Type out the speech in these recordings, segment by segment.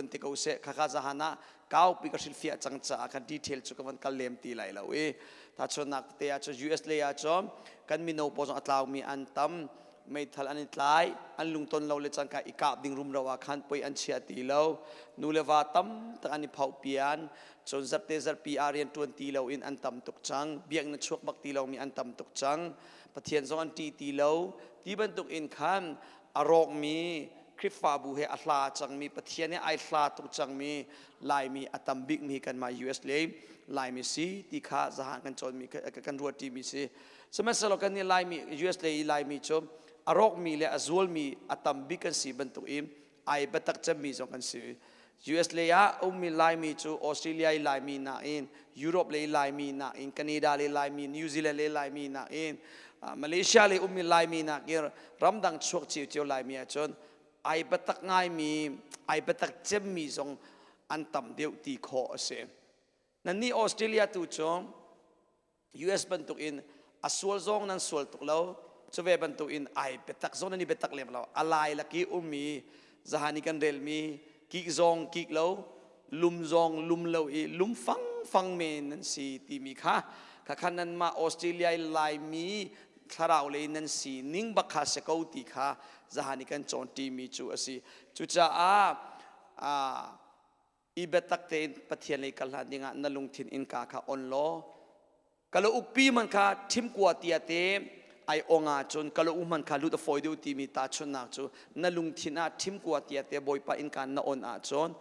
van ti ko seh. Khakha zahan ah kaupi ka hrilhfiah cang caah khan detail cu ka van kal lem ti lai lo i tahchunhnak tete ah cun US lei ah cun kan mino pawl zong a tlaumi an tam. Meithal an i tlai, an lungton lo le cangka i kap ding rumro ah khan poi an chia ti lo. Nu le va tam tak an i phoh pian. Cun zarhte zarhpi ah rian ṭuan ti lo in an tam tuk cang. Biakinn a chuak bak ti lomi an tam tuk cang. Pathian zong an ṭih ti lo. Ti bantuk in khan a rawkmi Khrihfabu he a hla cangmi, Pathian he ai hla tuk cangmi Laimi a tam bikmi kanmah US lei Laimi si ti kha zahan kan cawnmi kan ruahṭimi si. Sihmanhsehlaw kan nih Laimi US lei i Laimi cu a rawkmi le a zualmi a tam bik kan si bantuk in ai biatak cemmi zong kan si. US lei ah ummi Laimi cu Australia i Laimi nakin Europe lei Laimi nakin Canada lei Laimi, New Zealand lei Laimi nakin Malaysia lei ummi Laimi nakin ramdang chuak ciocio Laimi ahcun ai biatak ngaimi, ai biatak cemmi zong an tam deuh ti khawh a si. Nannih Australia tu cu US bantuk in a sual zong nan sual tuk lo, cu ve bantuk in ai biatak zong nan i biatak lem lo. A lai lak i ummi zahani kan relmi kik zong kik lo, lum zong lum lo i lum fang fang men nan si timi kha kha khan nanmah Australia i Laimi thlarau lei nan si ning bak kha si ko ti kha zahani kan cawn ṭimi cu a si. Cucaah i biatak tein Pathian lei kal hlan dingah na lungthin innka kha on law kala ukpi man kha thimkua tia te ai ong ahcun kala u man kha lut a fawi deuh timi tahchunhnak cu na lungthin ah thimkua tia te Bawipa innka na on ahcun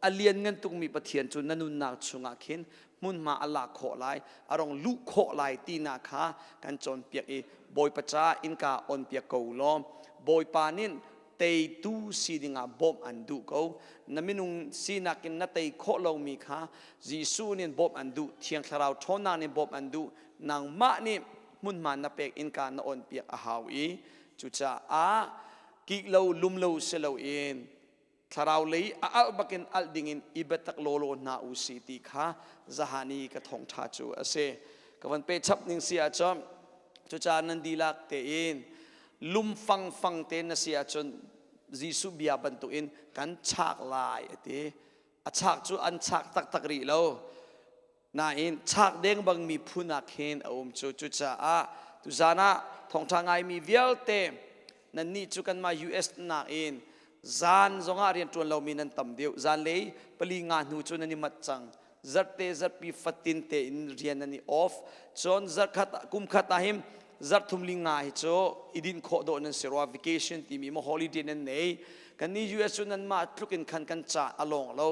a lian ngan tukmi Pathian cu na nunnak chungah khin hmunhma a lak khawh lai, a rong luh khawh lai tinak kha kan cawnpiak i Bawipa ca innka on piak ko law Bawipa nih teitu si dingah bawmh an duh ko. Na minung sinak in na tei khawh lomi kha Jesuh nih bawmh an duh, Thiang Thlarau ṭhawnnak nih bawmh an duh. Nangmah nih hmunhma na pek innka na on piak a hau i cucaah kik lo lum lo si loin thlarau lei a alh bakin alh dingin i biatak lawlaw hna u si ti kha zahani ka thawngṭha cu a si. Ka van pe chap ning si ahcun cucaah nan dihlak tein lum fangfang te na si ahcun Jesuh bia bantukin kan chak lai a ti. A chak cu an chak taktak rih lo. Nain chak deng bangmi phun ah khin a um cu. Cucaah tuzan ah thawngṭha ngaimi vialte nannih cu kanmah US nakin zan zongah rian ṭuan lomi nan tam deuh. Zanlei pali nga hnu cu nan i mat cang. Zarhte zarhpi fatin tein rian nan i off. Cun zarhkhat kum khat ah hin zarh thum li nga hi cu i dinh khawh dawh nan si rua, vacation timi maw holiday nan nei. Kannih US cu nanmah tluk in khan kan ca a lawng lo.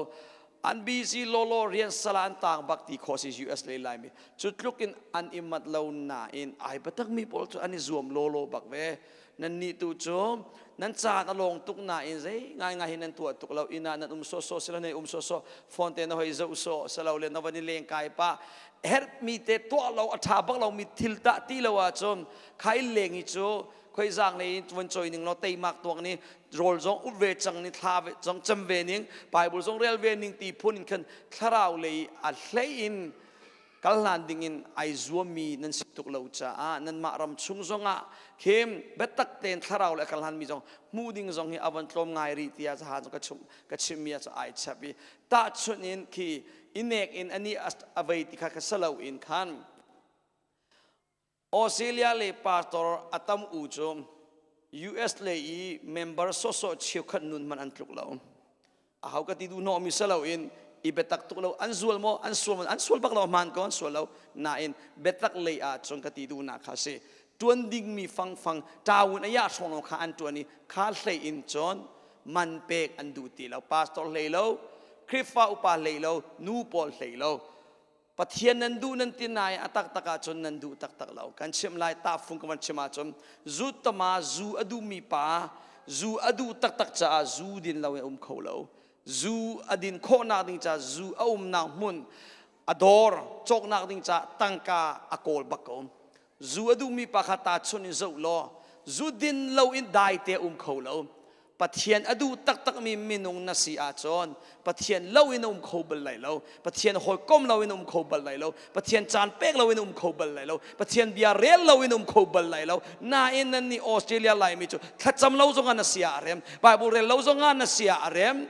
An busy lawlaw, rian sala an tang bak ti khawh si. US lei Laimi cu tluk in an i mat lo nain ai biatak mi pawl cu an i zuam lawlaw bak ve. Nannih tu cu nan caan a lawng tuk nain zei ngai ngai hi nan tuah tuk lo. Inn ah nan um sawhsawh silo nan um sawhsawh, phone te na hoi zoh sawh silo le na van i leng kai pah. Herhmi te tuah lo, a ṭha bak lomi thil tah ti lo ahcun khai leng hi cu khoi zaang lei in von choi ning law teimak tuak ni rawl zong ut ve cang ni, thla zong cam ve ning, Bible zong rel ve ning ti phun in khan thlarau lei a hlei in kal hlan ding in ai zuammi nan si tuk lo caah nanmah ram chung zongah khem biatak tein thlarau le kal hlanmi zong hmuh ding zong hi a van tlawm ngai rih tiah zahan ka chum ka chimmi ah ai chap i tahchunh in khi inek in ani a vei ti kha ka salo in khan Australia le pastor a tam u cu US le i member sawsawh cheukhat nun man an tluk lo. A hau ka ti duh hnawh mi salo in i biatak tuk lo. An zual maw? An sual, an sual bak lo, hmaan ko, an sual lo nain biatak lei ah cun ka ti duh nak kha si tuan ding mi fangfang tawun a ya hrawng lo kha an tuan i kha hlei in cun man pek an duh ti lo. Pastor hlei lo, Khrihfa upa hlei lo, nu pawl hlei lo. Pathian nan duh nan ti nain a taktak ahcun nan duh taktak lo. Kan chimh lai, tahfung ka van chim ahcun zu tama zu a duhmi pa zu a duh taktak caah zu din lo in um kho lo. Zu a din khawhnak ding caah zu a umnak hmun a dawr cawknak ding caah tangka a kawl bak ko. Zu a duhmi pa kha ta chun in zoh law zu din lo in dai te um kho lo. Pathian a duh taktakmi minung na si ahcun Pathian lo in um kho bal lai lo. Pathian hawikom lo in um kho bal lai lo. Pathian caan pek lo in um kho bal lai lo. Pathian bia rel lo in um kho bal lai lo. Nain nan nih Australia Laimi cu thlacam lo zongah na sia a rem. Bible rel lo zongah na sia a rem.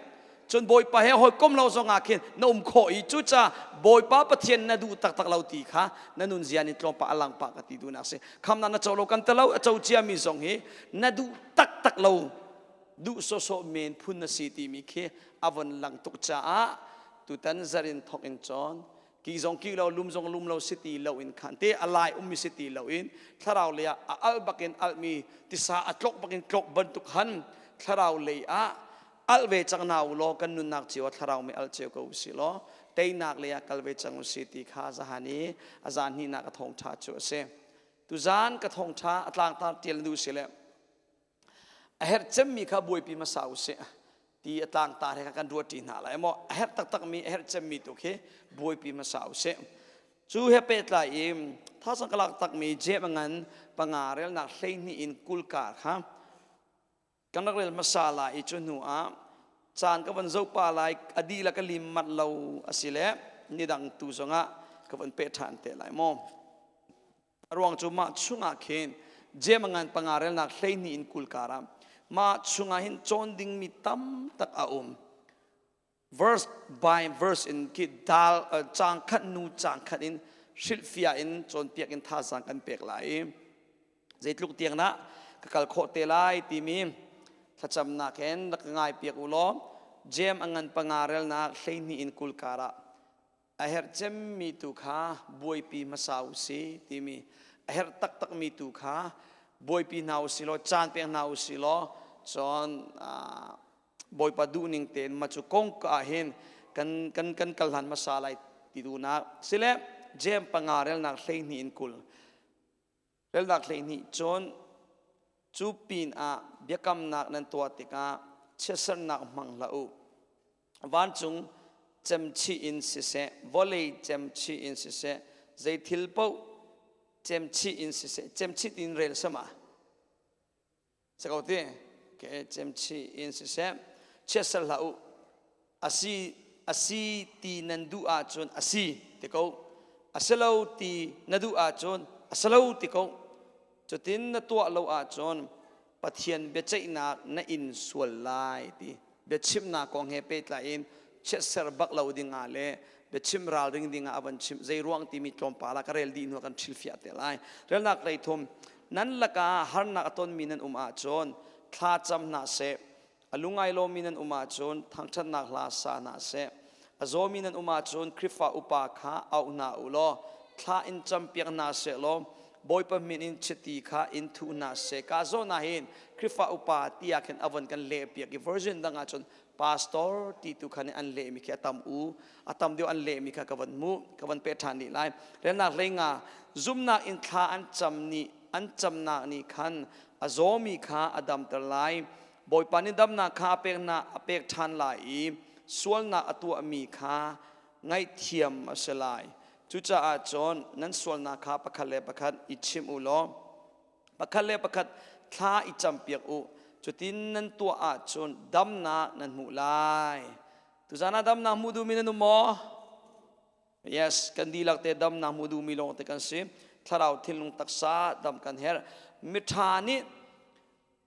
Cun Bawipa he hawikom lo zongah khin na um khawh i cucaah Bawipa Pathian na duh taktak lo ti kha na nunzia nih tlawmpal a lang pah ka ti duhnak si. Khamnak na co lo kan talo a co ciami zong hi na duh taktak lo duh sawsawh men phun na si timi khi a von lang tuk caah tutan zarin thok in cawn ki zong ki lo lum zong lum lo si ti lo in khan te a lai ummi si ti lo in thlarau lei ah a al bakin almi tisa a tlok bakin tlok bantuk han thlarau lei ah al ve cang na u law kan nunnak cio ah thlarau mi al cio ko si law teinak lei ah kal ve cang u si ti kha zahan i a zan hnihnak a thawngtha cu a si. Tuzan ka thawngtha a tlangtar tial du si le A herh cemmi kha buaipi hmasa usih. Ti a tlangtar he kha kan ruahṭi hna lai maw? A herh taktakmi, a herh cemmi tu khi buaipi hmasa usih. Cu he pehtlai i thazang ka lak takmi Jeim a ngan panga relnak 12 in 20 kar kha kan rak rel hmasa lai i cu hnu ah caan ka van zoh pa lai a dihlak ka lim manh lo a si le nidang tu zongah ka van peh ṭhan te lai maw? A ruang cu mah chungah khin Jeim a ngan panga relnak 12 in 20 kar ah mah chungah hin cawn dingmi tam tak a um. Verse by verse in khi dal caang khat nu caang khat in hrilhfiah in cawnpiak in thazaang kan pek lai i zeitluk tiang dah ka kal khawh te lai timi thlacamnak in rak ka ngai piak u law Jeim a ngan panga relnak 12 in 20 kar ah A herh cemmi tu kha buaipi hmasa u si timi a herh taktakmi tu kha buaipi hna u si law caan pek hna u si law cun Bawipa duhning tein ma cu kongka ah hin kan kan kan kal hlan hmasa lai ti duhnak sile Jeim panga relnak 12 in 20 relnak 12 cun cu pin ah biakamnak nan tuah tikah chiatsernak hmang hlah u. Vancung cemchih in siseh, vawlei cemchih in siseh, zei thil paoh cemchih in siseh, cemchih in rel sama. Sako ti, ke cemchih in siseh, chiatser hlah u. Asi, asi ti nan duh ahcun asi ti ko. Asilo ti na duh ahcun asilo ti ko. Cutin na tuah lo ahcun Pathian biaceihnak na in sual lai ti biachimnak kong he pehtlai in chiatser bak lo ding ah le biachim ralring ding ah a van chimh. Zei ruang timi tlawmpal ah ka rel dih hnu ah kan ṭhilfiah te lai. Relnak 13. Nan lakah harnak a tonmi nan um ahcun thla cam hna seh. A lungai lomi nan um ahcun thangṭhatnak hla sa hna seh. A zawmi nan um ahcun Khrihfa upa kha auh hna u law thla in campiak hna seh law Bawipa min in chiti kha in thuh hna seh. Ka zawn ah hin Khrihfa upa tiah khin a von kan lehpiak i version dang ahcun pastor ti tu khan an lehmi khi a tam u a tam deuh an lehmi kha ka von hmuh ka von pe ṭhan dih lai. Relnak 15. Zumhnak in thla an cam nih an camnak nih khan a zawmi kha a damter lai. Bawipa nih damnak kha a pek hna a pek ṭhan lai i sualnak a tuahmi kha ngaihthiam a si lai. Cucaah cun nan sualnak kha pakhat le pakhat i chim u law pakhat le pakhat thla i campiak u. Cutin nan tuah ahcun damnak nan hmuh lai. Tuzan ah damnak hmuh duhmi nan um maw? Yes, kan dihlak te damnak hmu duhmi lawng te kan si. Thlarau thinlung taksa dam kan herh. Miṭha nih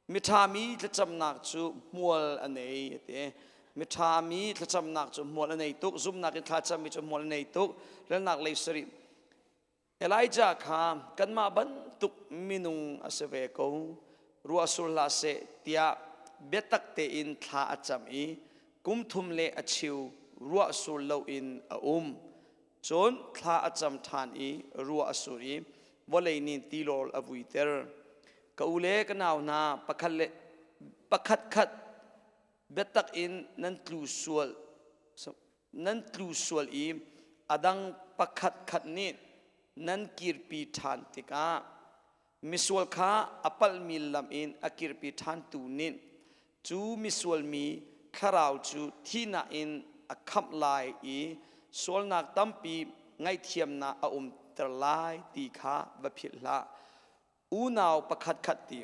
Miṭhami thlacamnak cu hmual a nei a ti. Miṭhami thlacamnak cu hmual a nei tuk. Zumhnak in thlacammi cu hmual a nei tuk. Relnak 17. Elijah kha kanmah bantuk minung a si ve ko. Ruah sur hlah seh tiah biatak tein thla a cam i kum thum le a cheu ruah sur loin a um. Cun thla a cam ṭhan i ruah a sur i vawlei nih tilawl a vuiter. Ka u le ka nau hna, pakhat le pakhat khat biatak in nan tlu sual i a dang pakhat khat nih nan kirpi ṭhan tikah misual kha a palhmi lam in a kirpi ṭhantu nih cu misual mi thlarau cu thihnak in a khamh lai i sualnak tampi ngaihthiamnak a umter lai ti kha va philh hlah. Unau pakhatkhat ti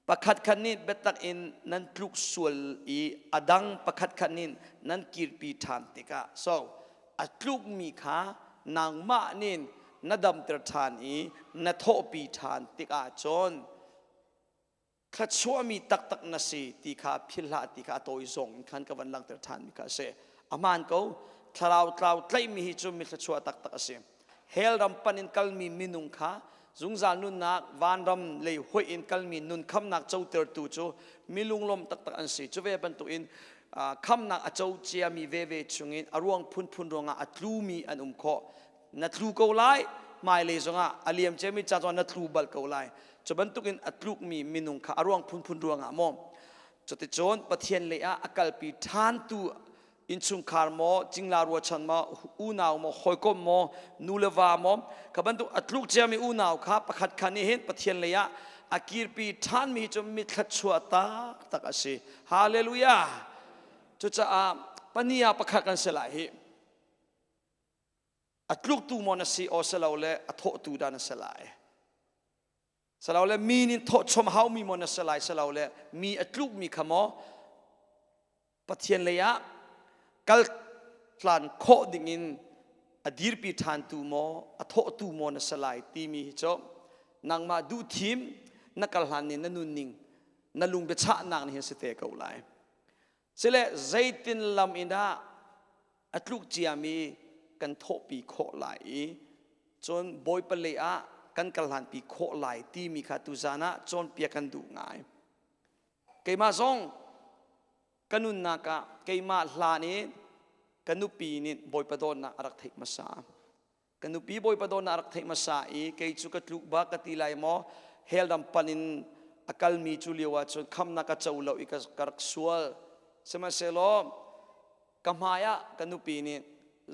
pakhatkhat nih biatak in nan tluk sual i a dang pakhatkhat nih nan kirpi ṭhan tikah, so a tlukmi kha nangmah nih na damter ṭhan i na thawhpi ṭhan tikah cun. Thluachuahmi taktak na si ti kha philh hlah ti kha a tawi zong in khan ka van langhter ṭhanmi kha a si. A hmaan ko, thlarau tlau tlaihmi hi cu mi thluachuah taktak a si. Hell ram pan in kalmi minung kha zungzal nunnak vanram lei hoih in kalmi nun khamnak cotertu cu mi lunglawm taktak an si. Cu ve bantukin khamnak a co ciami veve chungin a ruang phunphun ruangah a tlumi an um khawh. Na tlu ko lai, hmailei zongah a liam ciami ca zongah na tlu bal ko lai. Cu bantukin a tlukmi minung kha a ruang phunphun ruangah maw cuticun Pathian lei ah a kalpi ṭhantu innchungkhar maw cingla ruachan maw unau maw hawikom maw nu le va maw kha bantuk a tluk ciami unau kha pakhat kha nih hin Pathian lei ah a kirpi ṭhanmi cu mi thluachuah taktak a si. Hallelujah! Cucaah pahnih ah pakhat kan si lai hi. A tluktu maw na si aw si lo le a thawhtu dah na si lai? Salole mi nih thawhchom haumi maw na si lai salole mi a tlukmi kha maw Pathian lei ah kal tlan khawh dingin a dirpi ṭhantu maw a thawhtu maw na si lai timi hi cu nangmah duhthim na kal hlan nih na nunning na lung biachahnak nih hin si te ko lai. Sile zeitin lam in dah a tluk ciami kan thawhpi khawh lai i cun Bawipa lei ah kan kal hlanpi khawh lai timi kha tuzan ah cawnpiak kan duh ngai. Keimah zong ka nunnak ah keimah hlan i ka nupi nih Bawipa dawtnak a rak theih hmasa. Ka nupi Bawipa dawtnak a rak theih hmasa i kei cu ka tluk bak ka ti lai maw hell ram pan in a kalmi cu lio ah cun khamnak ka co lo i ka rak sual. Sihmanhsehlaw ka hmai ah ka nupi nih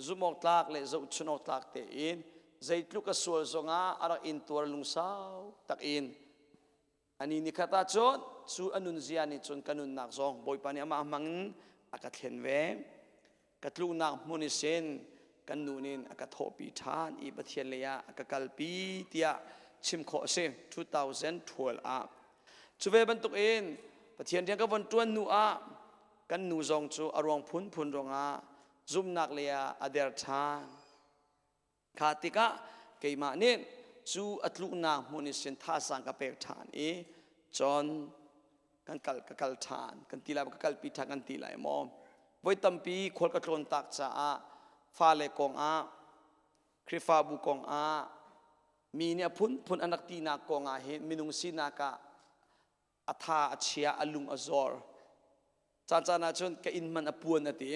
zumh awk tlak le zohchun awk tlak tein zeitluk a sual zongah a rak intuar lungsau tak in ani nikhat ah cun cu a nunzia nih cun ka nunnak zong Bawipa nih amah hmang in a ka thlen ve ka tluknak hmun i sin kan nu nih a ka thawhpi ṭhan i Pathian lei ah a ka kalpi tiah chim khawh a si 2012 ah cu ve bantuk in Pathian rian ka von ṭuan hnu ah kan nu zong cu a ruang phunphun ruangah zumhnak lei ah a der ṭhan. Kha tikah keimah nih cu a tluknak hmun i sin thazang ka pek ṭhan i cun kan kal ka kal ṭhan kan ti lai ka kalpi ṭhan kan ti lai maw voi tampi khual ka tlawn tak caah fale kong ah Khrihfabu kong ah mi nih a phunphun an rak tinak kong ah hin minung sinak ah a tha a chia a lung a zor caan caan ah cun ka inn man a puan a ti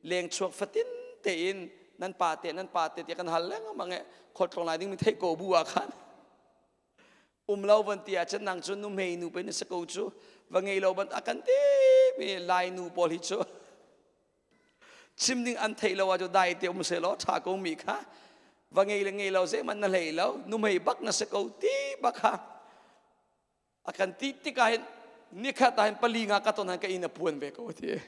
leng chuak fatin tein nan pa te nan pa te tiah kan hal lengmang e khualtlawng lai ding mi theih ko bu ah khan um lo van ti ah cun nang cu nu hmei nu pe na si ko cu va ngei lo ban a kan ti mi lai nu pawl hi cu chim ding an theih lo ah cu dai te um se law tha ko mi kha va ngei le ngei lo zeihmanh na hlei lo nu hmei bak na si ko ti bak kha A kan ti tikah hin nikhat ah hin pali nga ka ton han ka inn a puan ve ko ti.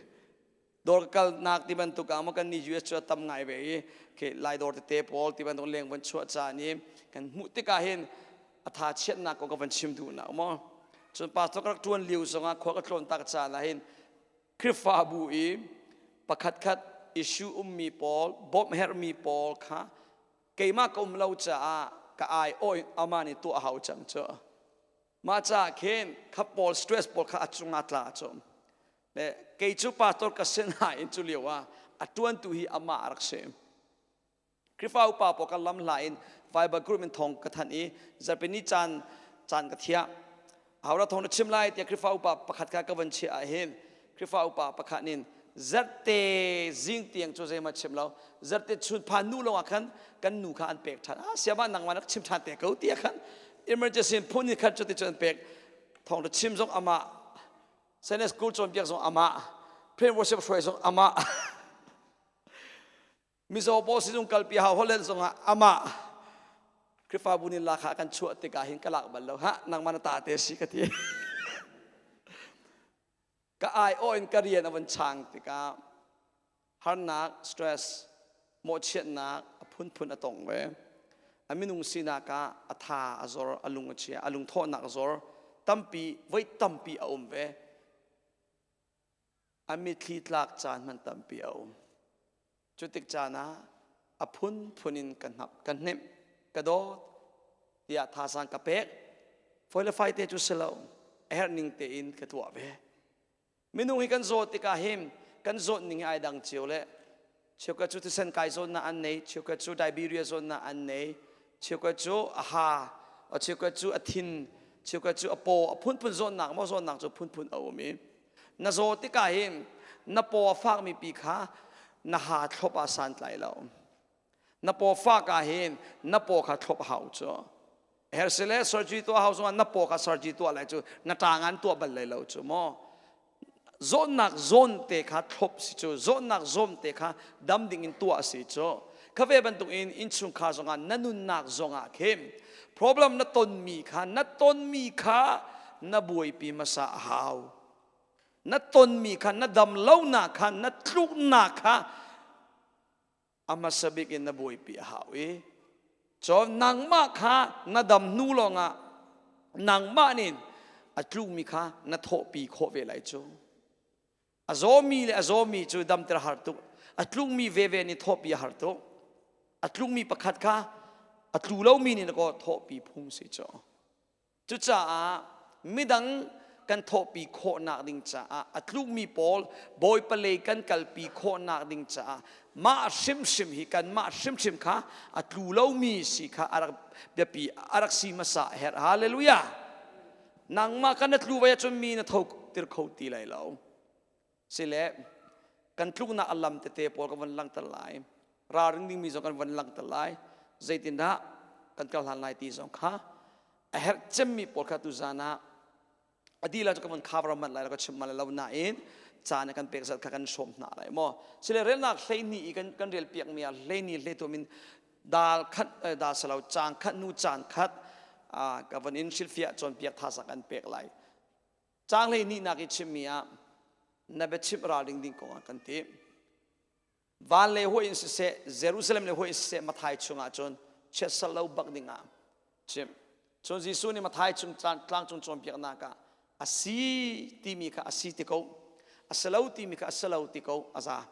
Dawr ka kalnak ti bantuk ah maw kan ni US cu a tam ngai ve i ke lai dawr tete pawl ti bantuk leng van chuah caan i kan hmuh tikah hin a tha chiatnak ko ka van chim duh nak maw. Cun pastor ka rak ṭuan lio zongah khua ka tlawn tak caan ah hin Khrihfabu i pakhat khat issue ummi pawl bawmh herhmi pawl kha keimah ka um lo caah ka ai oi ama nih tuah hau cang cu mah caah khin kha pawl stress pawl kha a cungah tla cu le kei cu pastor ka sin ha in cu lio ah a tuantu hi amah a rak si Khrihfa upa pawl ka lam hla in Viber group in thong ka thanh i zarhpini caan caan ka thiah Ahodah thawng na chim lai tiah Khrihfa upa pakhat kha ka van chiah ah hin Khrihfa upa pakhat nin zerte zing tiang cu zeihmanh chim lo zerte chun phan nu lawng ah khan kan nu kha an pek ṭhan ah siama nangmah nak chim ṭhan te ko tiah khan emergency phun ni khan cuti cu an pek thawng na chim zong amah Sunday school cawnpiak zong amah prayer worship hruai zong amah Mizaw pawl sizung kalpi hau holland zongah amah Khrihfabu nih lak kan chuah tikah hin ka lak bal lo ha nangmah na ta te si ka ti ka ai aw in ka rian a van chang tikah harnak stress mawhchiatnak a phunphun a tong ve a minung sinak ah a tha a zor a lung a chia a lungthawhnak a zor tampi voi tampi a um ve a mitthli tlak caan hmanh tampi a um. Cu tik caan ah a phunphun in ka hnap, ka hnemh, ka dawt tiah thazaang ka pek. Foi le fai te cu si lo. A herh ning tein ka tuah ve. Minung hi kan zawt tikah hin kan zawt ning hi ai dang cio le cheukhat cu thisen kai zawtnak an nei, cheukhat cu diabetes zawtnak an nei, cheukhat cu a ha, cheukhat cu a thin, cheukhat cu a paw, a phunphun zawtnak maw zawtnak cu phunphun a um i na zaw tikah hin na paw a fakmi pi kha na ha thlop ah santlai lo. Na paw fak ah hin na paw kha thlop a hau cu. Hersile surgery tuah hau zongah na paw kha surgery tuah lai cu na ṭang an tuah bal lai lo cu maw. Zawtnak zawn te kha thlop si cu zawtnak zawm te kha dam ding in tuah si cu. Kha ve bantuk in innchungkhar zongah na nunnak zongah khin problem na tonmi kha na tonmi kha na buaipi hmasa a hau. Na tonmi kha na dam lonak kha na tluknak kha a hmasa bik in na buaipi a hau i cun nangmah kha na dam hnu lawngah nangmah nih a tlukmi kha na thawhpi khawh ve lai cu. A zawmi le a zawmi cu damter a har tuk. A tlukmi veve nih thawhpi a har tuk. A tlukmi pakhat kha a tlu lomi nih na kaw thawhpi phung si cu. Cucaah midang kan thawhpi khawhnak ding caah a tlukmi pawl Bawipa lei kan kalpi khawhnak ding caah mah hrimhrim hi kanmah hrimhrim kha a tlu lomi si kha a rak biapi a rak si hmasa a herh. Hallelujah! Nangmah kan na tlu vai ahcun mi na tho tir kho ti lai lo. Sile kan tluknak a lam tete pawl kan van langhter lai. Ralring dingmi zong kan van langhter lai. Zeitindah kan kal hlan lai ti zong kha a herh cemmi pawl kha tuzan ah a dilah cu ka van cover manh lai lo ka chim manh lo nain caan kan pek zat kha kan hrawm hna lai maw sile relnak 12 i kan kan rel piak mi ah 12 hlei in dal khat dal salo cang khat nu caan khat ka van in hrilhfiah cawnpiak thazaang kan pek lai Caang 12 nak i chimmi ah na biachimh ralring ding kong ah kan ti. Van le huai in siseh, Jerusalem le huai in siseh Mathai chungah cun chiatsal lo bak ding ah chim. Cun Jesuh nih Mathai chung tlang cung cawnpiaknak ah a si timi kha a si ti ko, a si lo timi kha a si lo ti ko a za.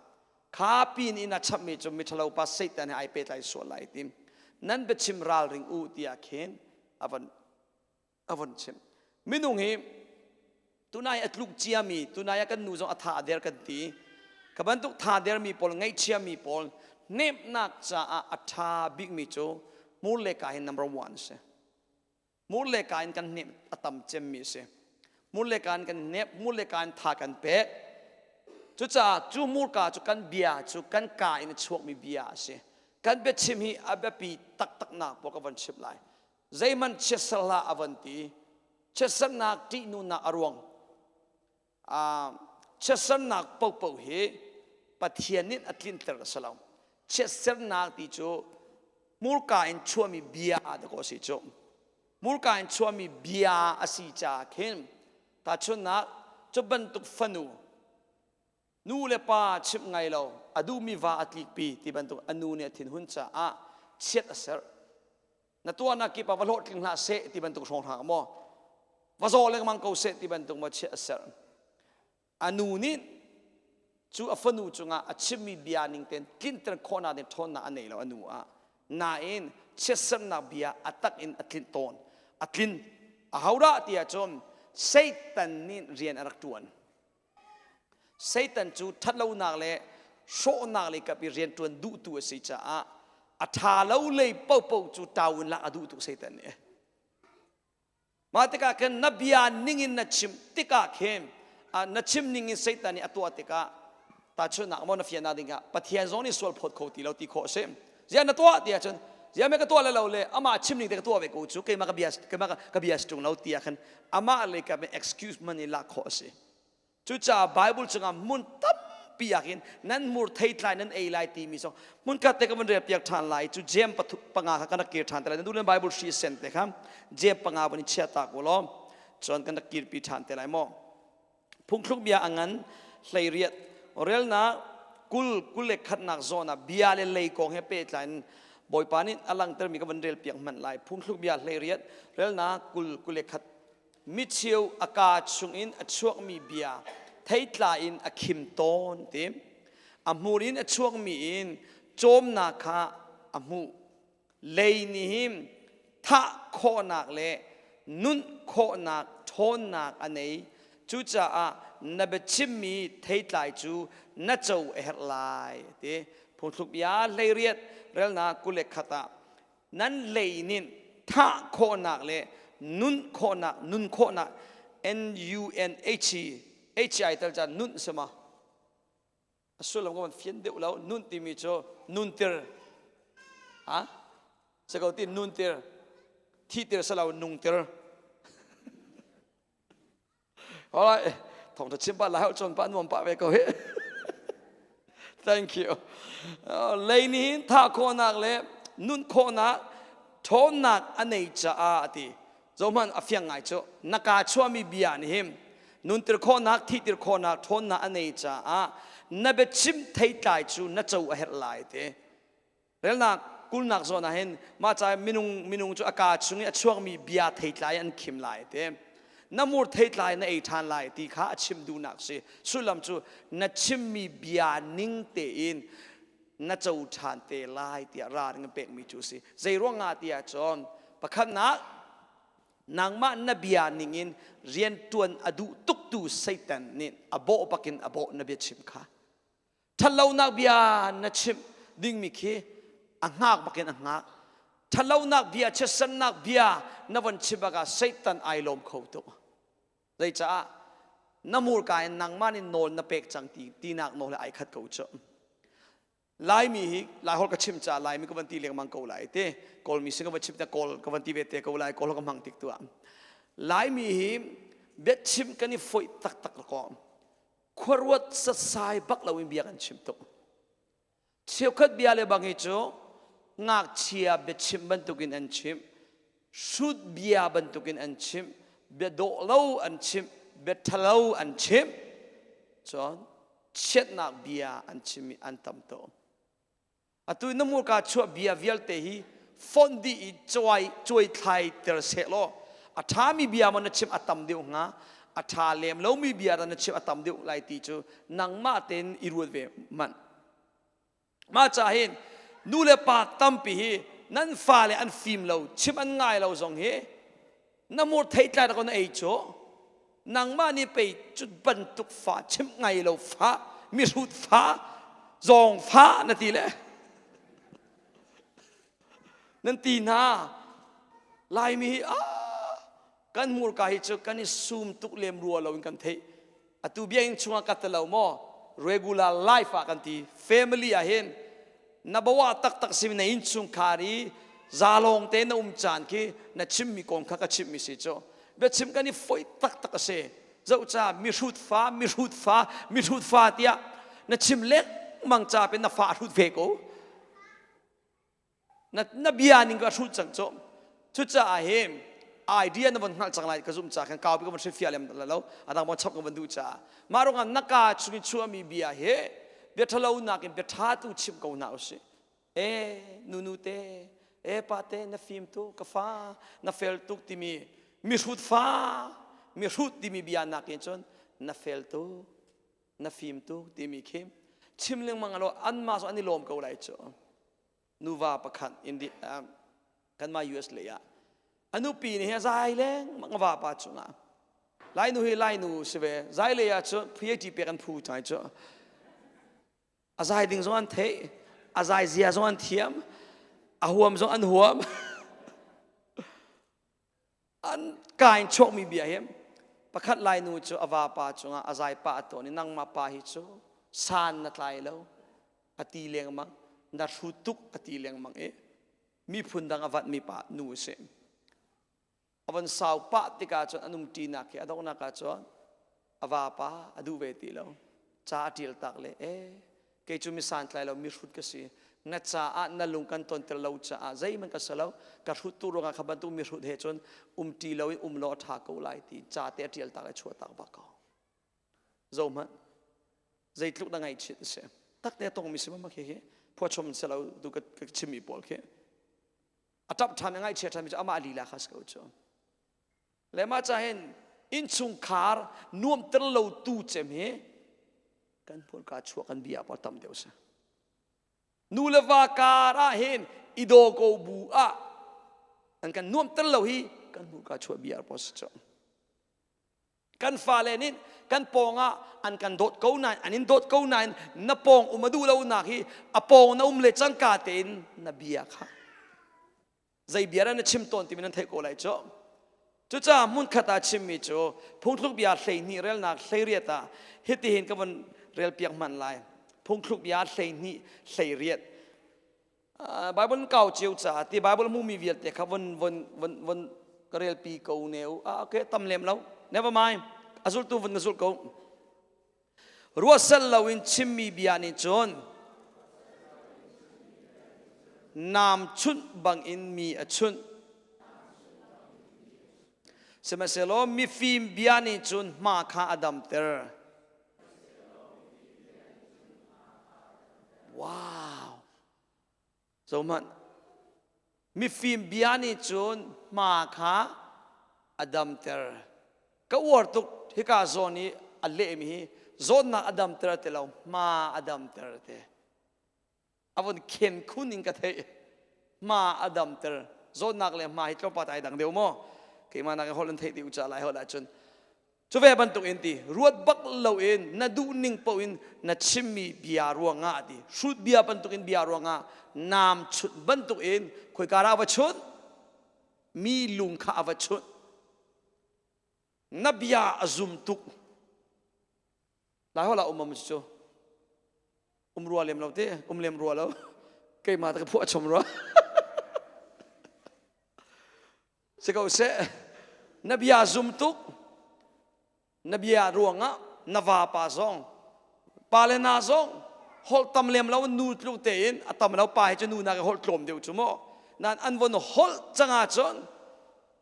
Kha pin in a chapmi cu miṭhalo pa Satan he ai pehtlai sual lai tim. Nan biachim ralring u tiah khin a van a von chimh. Minung hi tunai a tluk ciami, tunai ah kan nu zong a tha a der kan ti. Ka bantuk tha dermi pawl, ngaihchiami pawl hnemhnak caah a ṭha bikmi cu hmur le ka hin number one a si. Hmur le ka in kan hnemh a tam cemmi a si. Hmur le ka in kan hnemh, hmur le ka in tha kan pek. Cucaah cu hmurka cu kan bia cu kan ka in a chuakmi bia a si. Kan biachim hi a biapi taktaknak pawl ka von chimh lai. Zeihmanh chiatser hlah a von ti. Chiatsernak ṭihnunak a ruang. Chiatsernak paohpaoh hi Pathian nih a tlinter a si lo. Chiatsernak ti cu hmurka in chuahmi bia dakaw a si cu. Hmurka in chuahmi bia a si caah khin tahchunhnak cu bantuk fanu nu le pa chimh ngai lo a duhmi va a tlikpi ti bantuk a nu nih a thinhun caah chiat a serh. Na tuahnak kip ah va hlawhtling hlah seh ti bantuk hrawnghrang maw va zaw lengmang ko seh ti bantuk maw chiah a serh. A nu nih cu a fanu cungah a chimmi bia ning tein tlinter khawhnak ding ṭhawnnak a nei lo a nu ah. Nain chiatserhnak bia a tak in a tlinh tawn. A tlin. Ahodah ti ahcun Satan nih rian a rak ṭuan. Satan cu ṭhatlonak le hrawhnak lei kap i rianṭuan duhtu a si caah a ṭha lo lei paohpaoh cu ṭau in lak a duh tuk Satan nih. Mah tikah khin na bia ningin na chim tikah khin na chim ningin Satan nih a tuah tikah tahchunhnak maw na fiannak dingah Pathian zong nih sual phawt kho ti lo ti khawh a si. Ziah na tuah ti ahcun ziah me ka tuah le lo le amah chim ning te ka tuah ve ko cu keimah ka bia keimah ka bia si ṭung lo ti ah khan amah lei kap in excuse man i lak khawh a si. Cucaah Bible chungah hmun tampi ah khin nan hmur theitlai nan ei lai timi zong hmunkhat te ka van rel piak ṭhan lai cu Jeim 5 kha kan rak kir ṭhan te lai. Nan duh le Bible hri sen te kha Jeim 5 van i chia ta ko law cun kan rak kirpi ṭhan te lai maw. Phungthluk bia a ngan 18 relnak 20 21nak zawn ah bia le lei kong he pehtlai in Bawipa nih a langhtermi ka van rel piak hmanh lai. Phungthluk bia 18 relnak 20 21 micheu a kaa chungin a chuakmi bia theitla in a khim tawn ti a hmur in a chuakmi in cawmnak kha a hmuh lei nih hin thah khawhnak le nunh khawhnak ṭhawn. ṭhawnnak a nei. Cucaah na biachimmi theitlai cu na co a herh lai ti. Phungthluk bia 18 relnak 21 ah nan lei nih thah khawhnak le nun khawhnak nun khawhnak N U N H H I tel caan nun sama a sullam ka van fian deuh lo. Nun timi cu nuntir ha si ko ti, nuntir, thihtir si lo, nungtir. Alright, thong ta chim pa lai hau chon pa nuam pa ve ko hi. Thank you. Lei nih hin thah khawhnak le nun khawhnak ṭhawnnak a nei caah a ti. Zohman a fiang ngai cu na kaa chuahmi bia nih hin nuntir khawhnak, thihtir khawhnak ṭhawnnak a nei caah na biachim theitlai cu na co a herh lai ti. Relnak kulnak zawn ah hin mah ca minung minung cu a kaa chung i a chuakmi bia theitlai an khim lai ti. Na mur theitlai na ei ṭhan lai ti kha a chim duhnak si. Sullam cu na chimmi bia ning tein na co ṭhan te lai tiah ralring a pekmi cu a si. Zei ruangah tiah cun pakhatnak, nangmah na bia ningin rianṭuan a duh tuktu Satan nih a bawh bakin a bawh na biachim kha. Ṭhatlonak bia na chimh dingmi khi a hngak bakin a hngak. Ṭhatlonak bia, chiatsannak bia na von chim bakah Satan ai lawm kho tuk. Zeicaah na hmurka in nangmah nih nawl na pek cang ti tinak nawl he ai khat ko cu. Laimi hi Laiholh ka chim caah Laimi ka van ti lengmang ko lai te. Kawlmi sin ka van chim te Kawl ka van ti ve te ko lai, Kawl ka hmang tik tu ah. Laimi hi biachim kan i foih taktak ko. Khuaruat sasai bak loin bia kan chim tuk. Cheukhat bia le bang hi cu ngakchia biachim bantukin an chim, hrut bia bantukin an chim, bia dawh lo an chim, bia ṭhalo an chim, cun chiatnak bia an chim i an tam tuk. Atu na hmurka chuah bia vialte hi fonh dih i cuai cuai thlai ter seh law a ṭhami bia maw na chim a tam deuh hnga, a ṭha lem lomi bia dah na chim a tam deuh lai ti cu nangmah tein i ruat ve hmanh. Mah ca hin nu le pa tampi hi nan fale an fim lo, chim an ngai lo zong hi na mur theitlai rak na ei cu nangmah nih pei cu bantuk fa chim ngai lo fa, mihrut fa, zawng fa na ti le nan ti hna. Laimi hi ah kan hmurka hi cu kan i sum tuk lem rua lo in kan theih. Atu biakinn chungah ka telo maw, regular life ah kan ti, family ah hin na bawa taktak simi na innchungkhar i zalong te na um caan khi na chimmi kong kha ka chimmi si cu. Biachim kan i foih taktak a si. Zoh ca mihrut fa, mihrut fa, mihrut fa tiah na chim lengmang ca pe na fa hrut ve ko. Na, na bia ning ka hrut cang cu. Cucaah hi idea na von hngalh cang lai ka zumh ca khan kaupi ka von hrilhfiah lem lo, adang bon chap ka von duh caah. Mah ruangah na ka chung i chuahmi bia hi bia ṭhalo nakin bia ṭha tu chim ko hna usih. E nunu te, e pa te, na fim tuk ka fa, na fel tuk timi mihrut fa, mihrut timi bia nakin cun na fel tuk, na fim tuk timi khi chim lengmang alo anmah zong an i lawm ko lai cu. Nuva pakhat Indi kanmah US lei ah a nupi nih hi a zai lengmang a vapa cungah. Lainu hi Lainu si ve, zai lei ah cun PhD pek an phu cang cu. A zai ding zong an theih, a zai zia zong an thiam, a huam zong an huam. An ka in chuakmi bia hi pakhat, Lainu cu a vapa cungah a zai pah a tawn i, "Nangmah pa hi cu san na tlai lo," a ti lengmang, "na hrut tuk," a ti lengmang i miphun dang a vatmi pa nu a si. A von sau pah tikah cun an umṭinak hi a donghnak ah cun a vapa a duh ve ti lo. Ca a ṭial tak le, "E, kei cu mi santlai lo mihrut ka si, na caah na lung kan tonter lo caah zeihmanh ka si lo, ka hrut tu ruangah kha bantuk mihrut he cun umṭi lo in um law a ṭha ko lai," ti ca te a ṭial tak le chuah tak bak ko. Zohmanh, zeitluk na ngaihchit a si. Takte a tongmi si ma khi hi phuachom si lo tu ka chimmi pawl khi. A ṭap ṭhan, a ngaihchia ṭhanmi cu amah lila kha si ko cu. Le mah ca hin innchungkhar nuamter lo tu cem hi kan hmurka chuah kan bia pa tam deuh si. Nu le va kar ah hin i daw ko bu ah an kan nuamter lo hi kan hmurka chuah bia pa si cu. Kan fale nih kan pawng ah an kan dawt ko nain, an in dawt ko nain na pawng um a duh lonak hi a pawng na um le cangka tein na bia kha zei bia dah na chim tawn timi nan theih ko lai cu. Cucaah hmunkhat ah chimmi cu phungthluk bia 12 relnak 18 ah hitihin ka von relpiak hmanh lai. Phungthluk bia 12 18. Bible kau cio caah ti Bible hmumi vialte kha von von von von ka relpi ko ne u. Ah, okay, tam lem lo. Never mind. A zultu vun na zul ko. Ruahsal loin chimmi bia nih cun nam chunh bangin mi a chunh. Sihmanhsehlaw mifim bia nih cun hma kha a damter. Wow! Zohhmanh. Mifim bia nih cun hma kha a damter. Ka uar tuk hika zawn i a lehmi hi zawtnak a damter ti lo, hma a damter ti. A vun khen khun in ka theih. Hma a damter. Zawtnak le hma hi tlawmpat ai dang deuh maw? Keimah nak in holh in theih dih u ca lai holh ahcun. Cu ve bantuk in ti ruat bak loin na duh ning paoh in na chimmi bia ruangah ti hrut bia bantukin bia ruangah naam chunh bantukin khoika dah a va chunh? Mi lung kha a va chunh. Na bia a zum tuk. Lai holh ah um am cu um rua lem lo te um lem rua lo keimah ta ka phuah chom rua. Si ko seh, na bia zum tuk, na bia ruangah na vapa zong, pa le na zong holh tam lem lo nu tluk tein a tam lo pa hi cu nu nak i holh tlawm deuh cu maw nan an von holh cang ahcun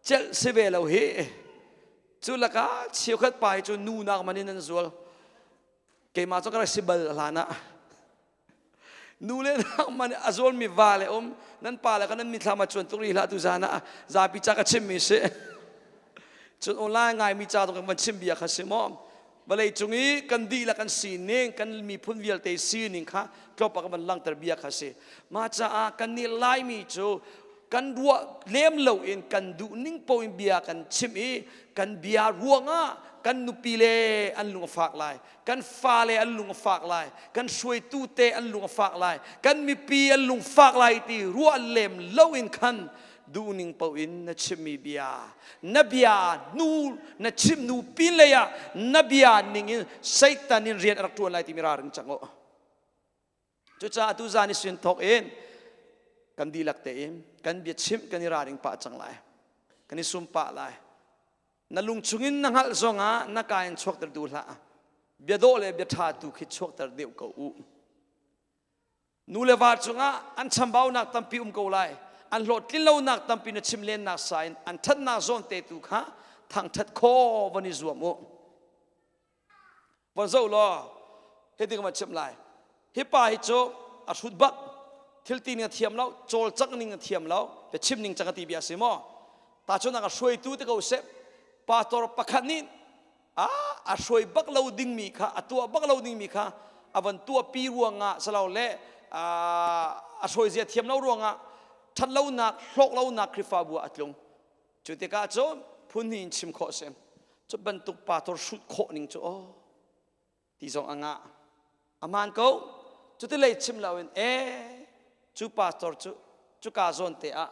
celh si ve lo hi. Cu lakah cheukhat pa hi cu nu nak man in an zual. Keimah cu ka rak si bal hlan ah. Nu le nangmah nih a zawlmi va le um nan pa le kha nan mithlam ah cuan tuk rih hlah tu zan ah zapi ca ka chimmi si. Cun online ngaimi ca zong kan van chim bia kha si maw? Vawlei cung i kan dihlak kan sining, kan miphun vialte sining kha tlawmpak kan van langhter bia kha si. Mah caah kan nih Laimi cu kan ruah lem loin kan duh ning paoh in bia kan chim i kan bia ruangah kan nupi le an lung a fak lai. Kan fale an lung a fak lai, kan hruaitu te an lung a fak lai, kan mipi an lung fak lai ti ruah lem loin khan duhning paoh in na chimmi bia, na bia nu na chim nu pin lei ah na bia ning in Satan in rian a rak ṭuan lai timi ralring cang u. Cucaah tu zan i sin thawk in kan dihlak tein kan bia chimh kan i ralring pah cang lai, kan i sum pah lai. Na lung chungin na hngalh zongah na ka in chuakter duh hlah. Bia dawh le bia ṭha tu khi chuakter deuh ko u. Nu le va cungah an chambaunak tampi um ko lai. An hlawhtlin lonak tampi na chim lennak sa in an ṭhatnak zawn te tu kha thangṭhat khaw van i zuam u. Von zoh law hitin ka van chimh lai. Hi pa hi cu a hrut bak. Thil ti ning a thiam lo, cawlcangh ning a thiam lo, biachim ning cang a ti bia a si maw? Tahchunhnak a hruaitu te ko seh. Pastor pakhat nih a a hruai bak lo dingmi kha, a tuah bak lo dingmi kha a van tuahpi ruangah silole a hruai zia thiam lo ruangah ṭhatlonak, hlawklonak Khrihfabu ah a tlung. Cu tikah cun phun hnih in chim khawh a si. Cu bantuk pastor hrut khawh ning cu aw ti zong a ngah. A hmaan ko. Cuti lei chim loin ee cu pastor cu cuka zawn te ah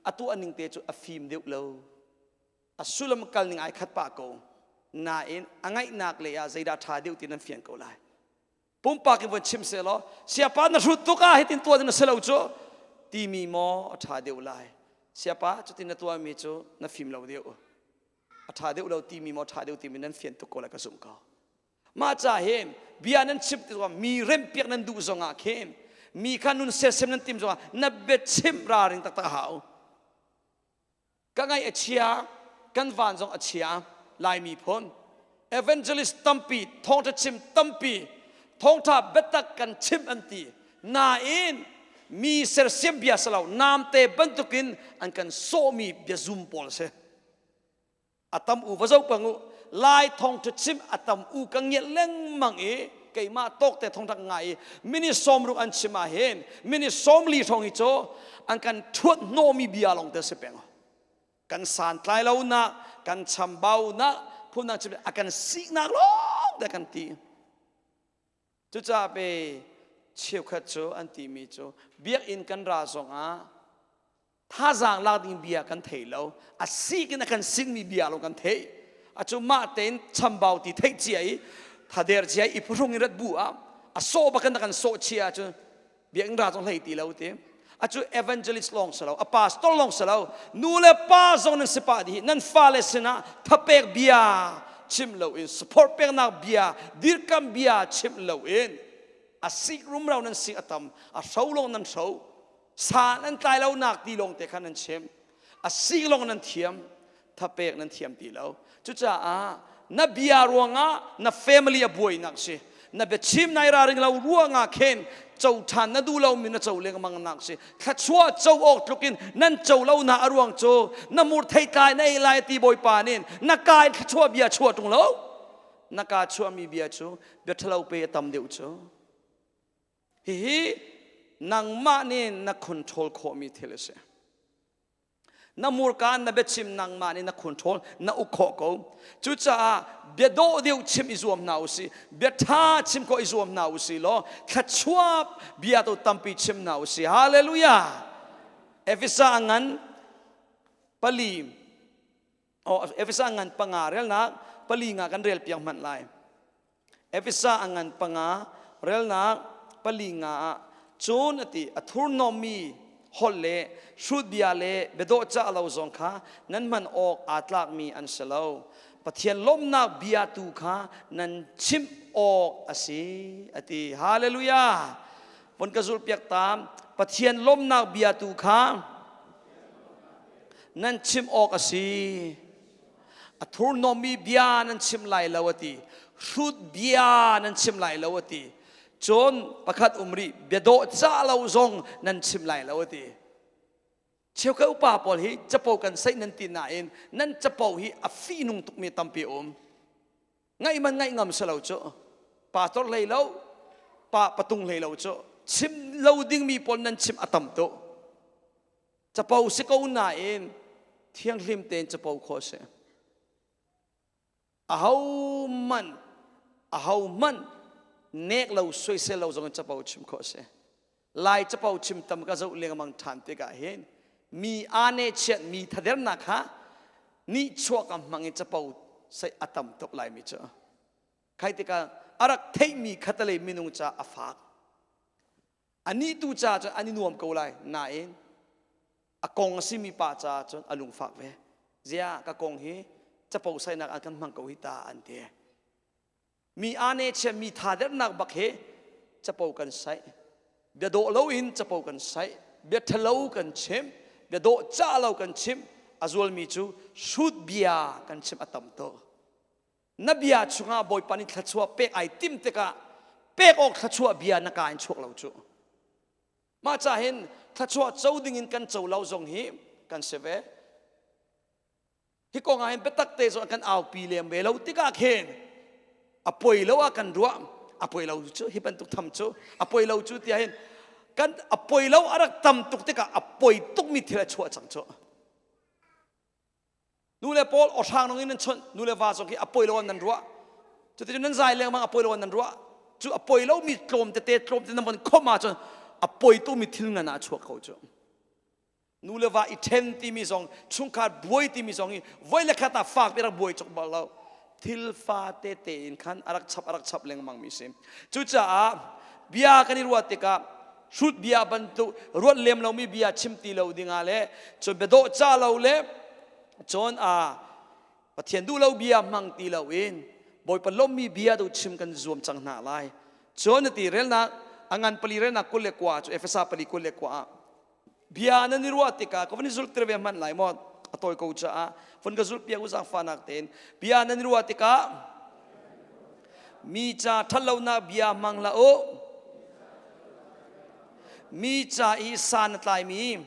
a tuah ning te cu a fim deuh lo. A sullam kal ning ai khat pah ko. Nain a ngaihnak lei ah zeidah ṭha deuh ti nan fian ko lai. Pumpak in von chim seh law siapa na hrut tuk ah hitin tuah ding na si lo cu timi maw a ṭha deuh lai? Siapa, cutin na tuahmi cu na fim lo deuh, a ṭha deuh lo timi maw ṭha deuh timi nan fian tuk ko lai ka zumh ko. Mah ca hin bia nan chim tikah mi remhpiak nan duh zongah khin mi kha nun sersiam nan tim zongah na biachim ralring taktak a hau. Ka ngaih a chia, kan van zong a chia. Laimi phun evangelist tampi, thawngṭha chim tampi, thawngṭha biatak kan chim an ti nain mi sersiam bia si lo, namte bantukin an kan sawhmi biazum pawl si. A tam u va zoh peng u. Lai thawngṭha chim a tam u ka ngiat lengmang i keimah tawk te thawngṭha ka ngai i minute 60 an chim ah hin minute 40 hrawng hi cu an kan ṭhuat hnawhmi bia lawng te si peng. Kan santlai lonak, kan chambaunak. phundang chim a kan siknak lawng te kan ti. Cucaah pe cheukhat cu an timi cu biakinn kan ra zongah thazaang lak ding bia kan thei lo, a sik in a kan sikmi bia lo kan theih. Acu mah tein chambau ti theih cia i thader cia i phuhrung in rat bu ah a sawh bakin a kan sawh chia ahcun biakinn ra zong hlei ti lo ti. Acu evangelist lawng si lo, a pastor lawng si lo, nu le pa zong nan si pah dih, nan fale sinah thapek bia chim lo in, support peknak bia, dirkam bia chim lo in a sik rumro nan sik a tam, a hro lawng nan hro. San an tlai lo nak ti lawng te khan nan chim. A si lawng nan thiam, thapek nan thiam ti lo. Cucaah na bia ruangah na family a buainak si. Na biachim nai raring lo ruangah khin co ṭhan na duh lomi na co lengmang nak si. Thluachuah co awk tluk in nan co lo na a ruang cu na mur theitlai na ei lai ti Bawipa nih na ka in thluachuah bia chuah ṭung lo. Na ka chuahmi bia cu bia ṭhalo pe a tam deuh cu. Hihi nangmah nih na control khawhmi thil a si. Na murka na biachim nangmah nih na control na uk khawh ko. Cucaah bia dawh deuh chim i zuam hna usih, bia ṭha chim khawh i zuam hna usih law thluachuah bia tu tampi chim hna usih. Hallelujah! Efesa ngan pali oh Efesa ngan panga relnak pali nga kan rel piak hmanh lai. Efesa a ngan panga relnak pali nga ah cun a ti a thurhnawmmi holh le hrut bia le biadawh cah lo zong kha nan hman awk aa tlakmi an si lo. Pathian lawmhnak bia tu kha nan chimh awk a si a ti. Hallelujah! Von ka zulh piak ta. Pathian lawmhnak bia tu kha nan chimh awk a si. A thurhnawmmi bia nan chim lai lo a ti. Hrut bia nan chim lai lo a ti. Cun pakhat um rih, bia dawh cah lo zong nan chim lai lo a ti. Cheukhat upa pawl hi capo kan saih nan ti nain nan capo hi a fihnung tukmi tampi um. Ngaih man ngaih ngam si lo cu. Pastor hlei lo, pa patung hlei lo cu. Chim lo dingmi pawl nan chim a tam tuk. Capo si ko nain thianghlim tein capo khawh a si. Ahohmanh ahohmanh nek lo soisel lo zong in capo chim khawh a si. Lai capo chim tam ka zoh lengmang ṭhan tikah hin mi aa nehchiat mi thadernak kha nihchuak a hmang i capo sei a tam tuk laimi cu. Khai tikah a rak theihmi khatalei minung ca a fak. Anih tu caah cun an i nuam ko lai nain a kong a simi pa caah cun a lungfak ve. Ziah ka kong hi capo sainak an kan hmang ko hi ta an ti. Mi aa chia mi tha dernak bak hi capo kan saih. Bia dawh loin capo kan saih. Bia ṭhalo kan chim. Bia dawh cah lo kan chim. A zualmi cu hrut bia kan chim a tam tuk. Na bia chungah Bawipa nih thluachuah pek ai tim tikah pek awk thluachuah bia na ka in chuak lo cu. Mah ca hin thluachuah co ding in kan co lo zong hi kan si ve. Hi kong ah hin biatak te zong kan aupi lem ve lo tikah khin a poi lo ah kan ruah, a poi lo cu hi bantuk tham cu a poi lo cu tiah hin kan a poi lo a rak tam tuk tikah a poi tukmi thil a chuah cang cu. Nu le pawl awhrang nong in nan chawnh, nu le va zong hi a poi lo an nan ruah. Cuticun nan zai lengmang a poi lo an nan ruah. Cu a poi lomi tlawm tete tlawm te nan von khomh ahcun a poi tukmi thil ngan ah a chuak ko cu. Nu le va i ṭhen timi zong, chungkhar buai timi zong hi voi le khat ah fak pi rak buai cawk bal lo. Thil fa tete in khan a rak chap a rak chap lengmang mi si. Cucaah bia kan i ruah tikah hrut bia bantuk ruat lem lomi bia chim ti lo dingah le cun bia dawh ca lo le cun a Pathian duh lo bia hmang ti lo in Bawipa lawmmi bia tu chim kan zuam cang hna lai. Cun a ti relnak a ngan pali relnak 29 cu Efesa pali 29 ah bia nan i ruah tikah ka van i zulh tir ve hmanh lai maw a tawi ko caah von ka zulh piak u zaangfahnak tein bia nan i ruah tikah mi ca ṭhatlonak bia hmang hlah u mi ca i san a tlaimi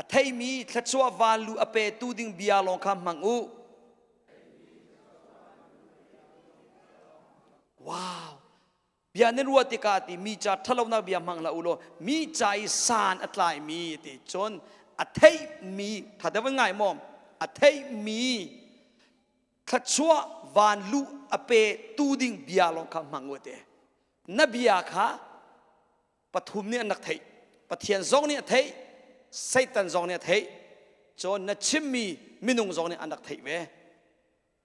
a theimi thluachuah vanlu a petu ding bia lawng kha hmang u wow Bia nan ruah tikah ti mi ca ṭhalonak bia hmang hlah u law mi ca i san a tlaimi ti cun a theihmi ṭha deuh ngai maw a theihmi. Thluachuah van luh a pe tu ding bia lawng kha hmang u te. Na bia kha pathum nih an rak theih. Pathian zong nih a theih, Satan zong nih a theih. Cun na chimmi minung zong nih an rak theih ve.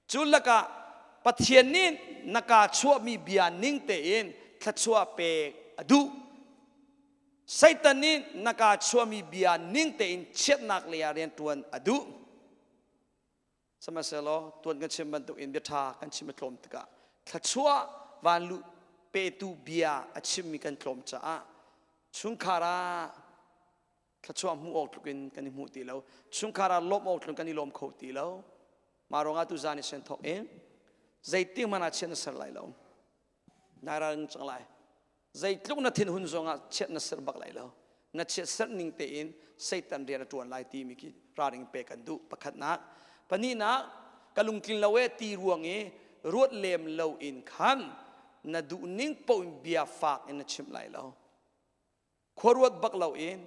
Cu lakah Pathian nih na kaa chuahmi bia ning tein thluachuah pek a duh. Satan nih na kaa chuahmi bia ning tein chiatnak lei ah rianṭuan a duh. Sihmanhsehlaw tuan kan chim bantuk in bia ṭha kan chim a tlawm tikah thluachuah vanluh petu bia a chimmi kan tlawm caah chungkhar ah thluachuah hmuh awk tluk in kan i hmuh ti lo. Chungkhar ah lawmh awk tluk kan i lawm kho ti lo. Mah ruangah tu zan i sen thawk in zeitik hmanh ah chiat na ser lai lo. Nai ralring cang lai. Zeitluk na thinhun zongah chiat na ser bak lai lo. Na chiat ser ning tein Satan rian a ṭuan lai timi khi ralring pek kan duh. Pakhatnak. Pahnihnak, ka lungtlin lo e ti ruang i ruat lem lo in khan na duh ning paoh in bia fak in na chimh lai lo. Khuaruat bak lo in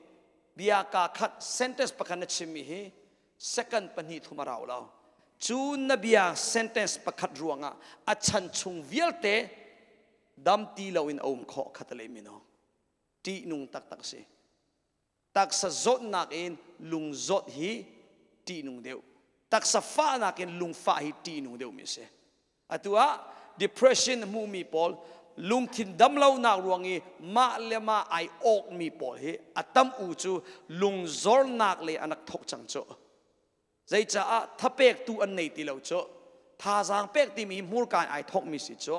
bia kaa khat sentence pakhat na chimmi hi second pahnih thum a rau lo. Cu na bia sentence pakhat ruangah a chan chung vialte dam ti lo in a um khawh kha tale mino. Ṭihnung taktak si. Taksa zawtnak in lung zawt hi ṭihnung deuh. Taksa fahnak in lungfah hi ṭihnung deuhmi a si. Atu ah depression hmumi pawl lungthin damlonak ruang i mah le mah ai awkmi pawl hi a tam u cu lungzornak le an rak thok cang cu. Zeicaah thapektu an nei ti lo cu. Thazaang pek timi hmurka in ai thokmi si cu.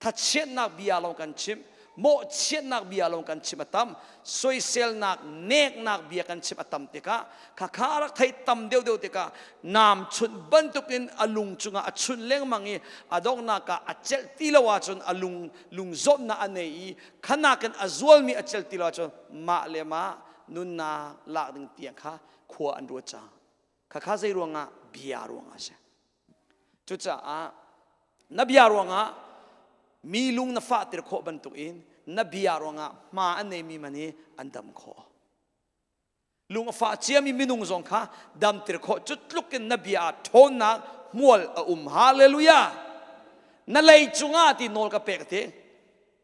Thachiatnak bia lawng kan chim, mawhchiatnak bia lawng kan chim a tam, soiselnak, neknak bia kan chim a tam tikah khakha a rak thei tam deuhdeuh tikah naam chunh bantukin a lung cungah a chunh lengmang i a donghnak ah a celh ti lo ahcun a lung lungzawtnak a nei i khanak in a zualmi a celh ti lo ahcun mah le mah nunnak lak ding tiang kha khua an ruat cang. Khakha zei ruangah bia ruangah a si. Cucaah na bia ruangah mi lung na fahter khawh bantukin na bia ruangah hma a neimi man hi an dam khawh. Lung a fah ciami minung zong kha damter khawh. Cu tluk in na bia ah ṭhawnnak hmual a um. Hallelujah! Na lei cungah ti nawl ka pek ti.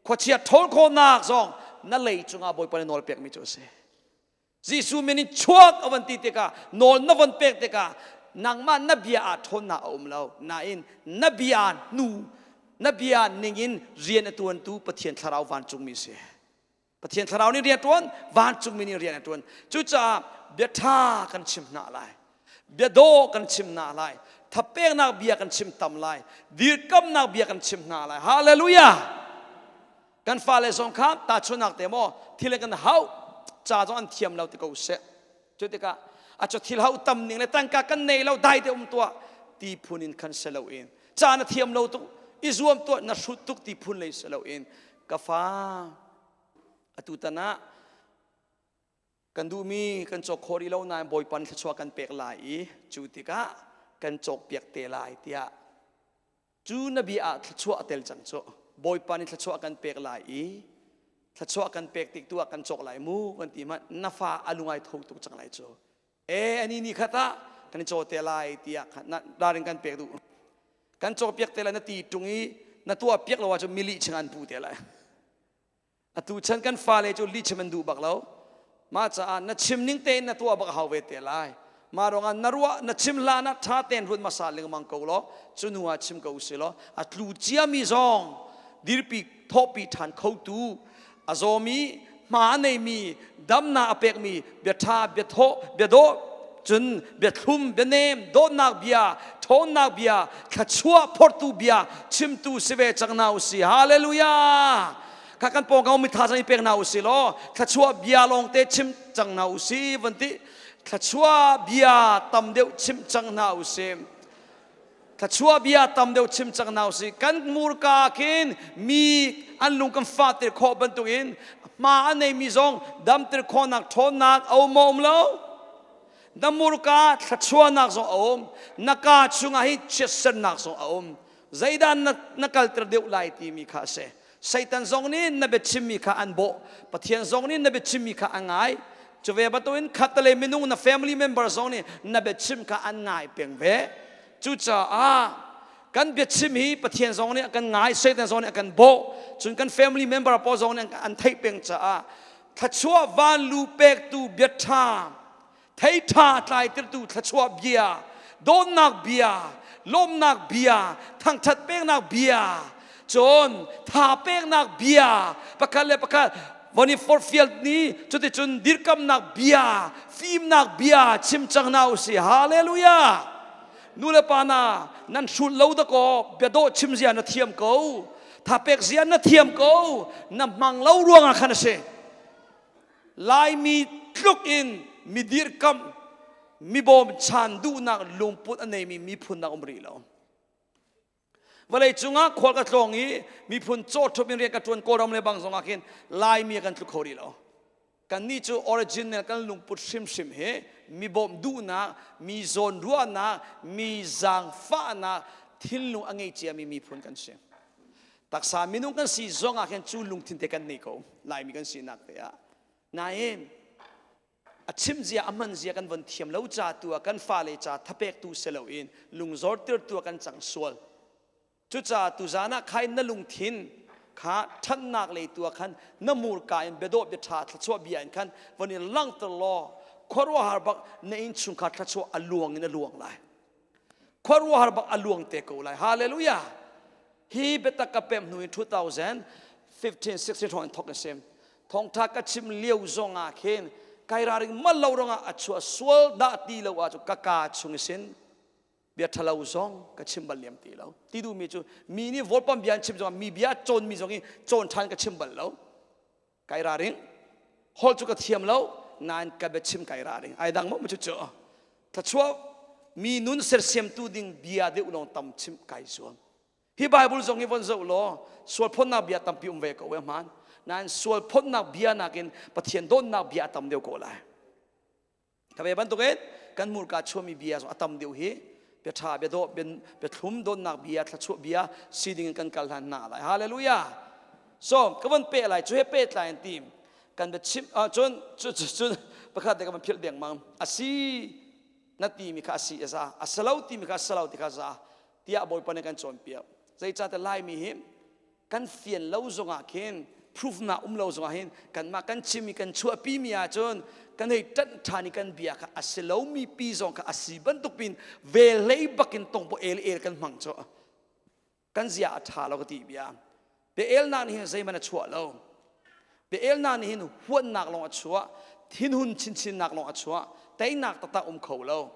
Khuachia ṭhawl khawhnak zong na lei cungah Bawipa nih nawl pekmi cu a si. Jesuh min in chuak a van ti tikah nawl na von pek tikah nangmah na bia ah ṭhawnnak a um lo nain na bia hnu na bia ningin rian a tuantu Pathian thlarau vancungmi si. Pathian thlarau nih rian a ṭuan, vancungmi nih rian a ṭuan. Cucaah bia ṭha kan chim hna lai. Bia dawh kan chim hna lai. Thapeknak bia kan chim tam lai. Dirkamnak bia kan chim hna lai. Hallelujah! Kan fale zong kha tahchunhnak te maw thil kan hauh ca zong an thiam lo ti ko seh. Cu tikah a cu thil hauh tam ning le tangka kan nei lo dai te um tuah ti phun in khan si loin ca na thiam lo tuk i zuam tuah na hrut tuk ti phun lei si loin ka fa atu tan ah kan duhmi kan cawk khawh rih lo nain Bawipa nih thluachuah kan pek lai i cu tikah kan cawkpiak te lai tiah Cu na bia ah thluachuah a tel cang cu. Bawipa nih thluachuah kan pek lai i thluachuah kan pek tik tu ah kan cawk lai mu kan ti hmanh na fa a lungai tho tuk cang lai cu. E ani ni khat ah kan i caw te lai tiah ralring kan pek duh. Kan cawk piak te lai na ti tung i na tuah piak lo ahcun mi lih ching an pu te lai. Atu chan kan fale cu lihchim an duh bak lo. Mah caah na chim ning tein na tuah bak hau ve te lai. Mah ruangah na ruah na chim hlan ah ṭha tein ruat hmasa lengmang ko law cu hnu ah chim ko usih law a tlu ciami zong dirpi thawhpi ṭhan khotu a zawmi hma a neimi damnak a pekmi bia ṭha bia thawh bia dawh cun biathlum bianem dawtnak bia ṭhawnnak bia thluachuah phortu bia chimtu si ve cang hna usih hallelujah kha kan pawngkam mi thazaang i pek hna usih law thluachuah bia lawngte chim cang hna usih van ti thluachuah bia tam deuh chim cang hna usih thluachuah bia tam deuh chim cang hna usih kan murka khin mi an lung kan fahter khawh bantukin hma a neimi zong damter khawhnak ṭhawnnak a um maw um lo na murka thluachuahnak zong a um na ka chungah hi chiatsernak zong a um zeidah na, na kalter deuh lai timi kha a si Satan zong nih na biachimmi kha an bawh Pathian zong nih na biachimmi kha a ngai cu ve bantukin khat le minung na family member zong nih na biachim kha an ngai peng ve. Cucaah kan biachim hi Pathian zong nih a kan ngai, Satan zong nih a kan bawh, cun kan family member pawl zong nih an theih peng caah thluachuah vanlu pektu bia ṭha, thei ṭha tlaitirtu thluachuah bia, dawtnak bia, lawmnak bia, thangṭhat peknak bia, cun tha peknak bia, pakhat le pakhat von i forhfial ni cuticun dirkamnak bia, fimnak bia chim cang hna usih. Hallelujah! Nu le pa na nan hrut lo dakaw biadawh chim zia na thiam ko, thapek zia na thiam ko, na hmang lo ruangah khan a si. Laimi tluk in mi dirkamh, mi bawmchan duhnak lungput a neimi miphun dah um rih lo. Vawlei cungah khual ka tlawng i miphun cawhṭhup in rian ka ṭuan Kawlram le bang zongah khin Laimi a kan tluk kho rih lo. Kannih cu original kan lungput hrimhrim hi mi bawmh duhnak, mi zawn ruahnak, mi zaangfahnak thinlung a ngei ciami miphun kan si. Taksa minung kan si zongah khin cu lungthin te kan nei ko. Laimi kan sinak te ah. Nain a chim zia a hman zia kan von thiam lo ca tu ah kan fale ca thapek tu si loin lungzor tirtu ah kan cang sual. Cucaah tuzaan ah khain na lungthin kha ṭhatnak lei tu ah khan na murka in biadawh biaṭha thluachuah bia in khan von in langhter law khuaruahhar bak na innchungkhar thluachuah a luang in a luang lai. Khuaruahhar bak a luang te ko lai. Hallelujah! Hi biatak ka pemh hnu in 2015 16 hrawng in thawk a si. Thawngṭha ka chim lio zong ah khin kai raring mal lo ruangah a chuah sual dah ti lo ah cu ka kaa chung sin bia ṭhalo zong ka chim bal liam ti lo. Ti duhmi cu mi nih vawlpam bia an chim zongah mi bia cawnmi zong hi cawn ṭhan ka chim bal lo. Kai raring. Holh cu ka thiam lo nain ka biachim kai raring. Ai dang maw cu cu. Thluachuah mi nun sersiamtu ding bia deuh lawng tam chim kai zuam. Hi Bible zong hi von zoh law sual phonnak bia tampi um ve ko e hmaan. Nain sual phonnak bia nakin Pathian dawtnak bia a tam deuh ko lai. Ka ve bantukin kan hmurka chuahmi bia zong a tam deuh hi bia ṭha, bia dawh, bia thlum, dawtnak bia, thluachuah bia si ding in kan kal hlan hna lai. Hallelujah. So, ka von peh lai, cu he pehtlai in tim. Kan bia chim cun cu cun pakhat te ka van philh dengmang. Asi na timi kha asi a za, a si lo timi kha a si lo ti kha za tiah Bawipa nih kan cawnpiak. Zeicahtiah Laimi hi kan fian lo zongah khin proof na um lo zongah hin kanmah kan chim i kan chuahpi mi ahcun kan hei ṭanh ṭhan i kan bia kha a si lomi pi zong kha a si bantuk pin vel hlei bakin tongpo el el kan hmang cu kan zia a ṭha lo ka ti bia bia elnak nih hin zeihmanh a chuah lo bia elnak nih hin huatnak lawng a chuah thinhun chinchinnak lawng a chuah teinak taktak um kho lo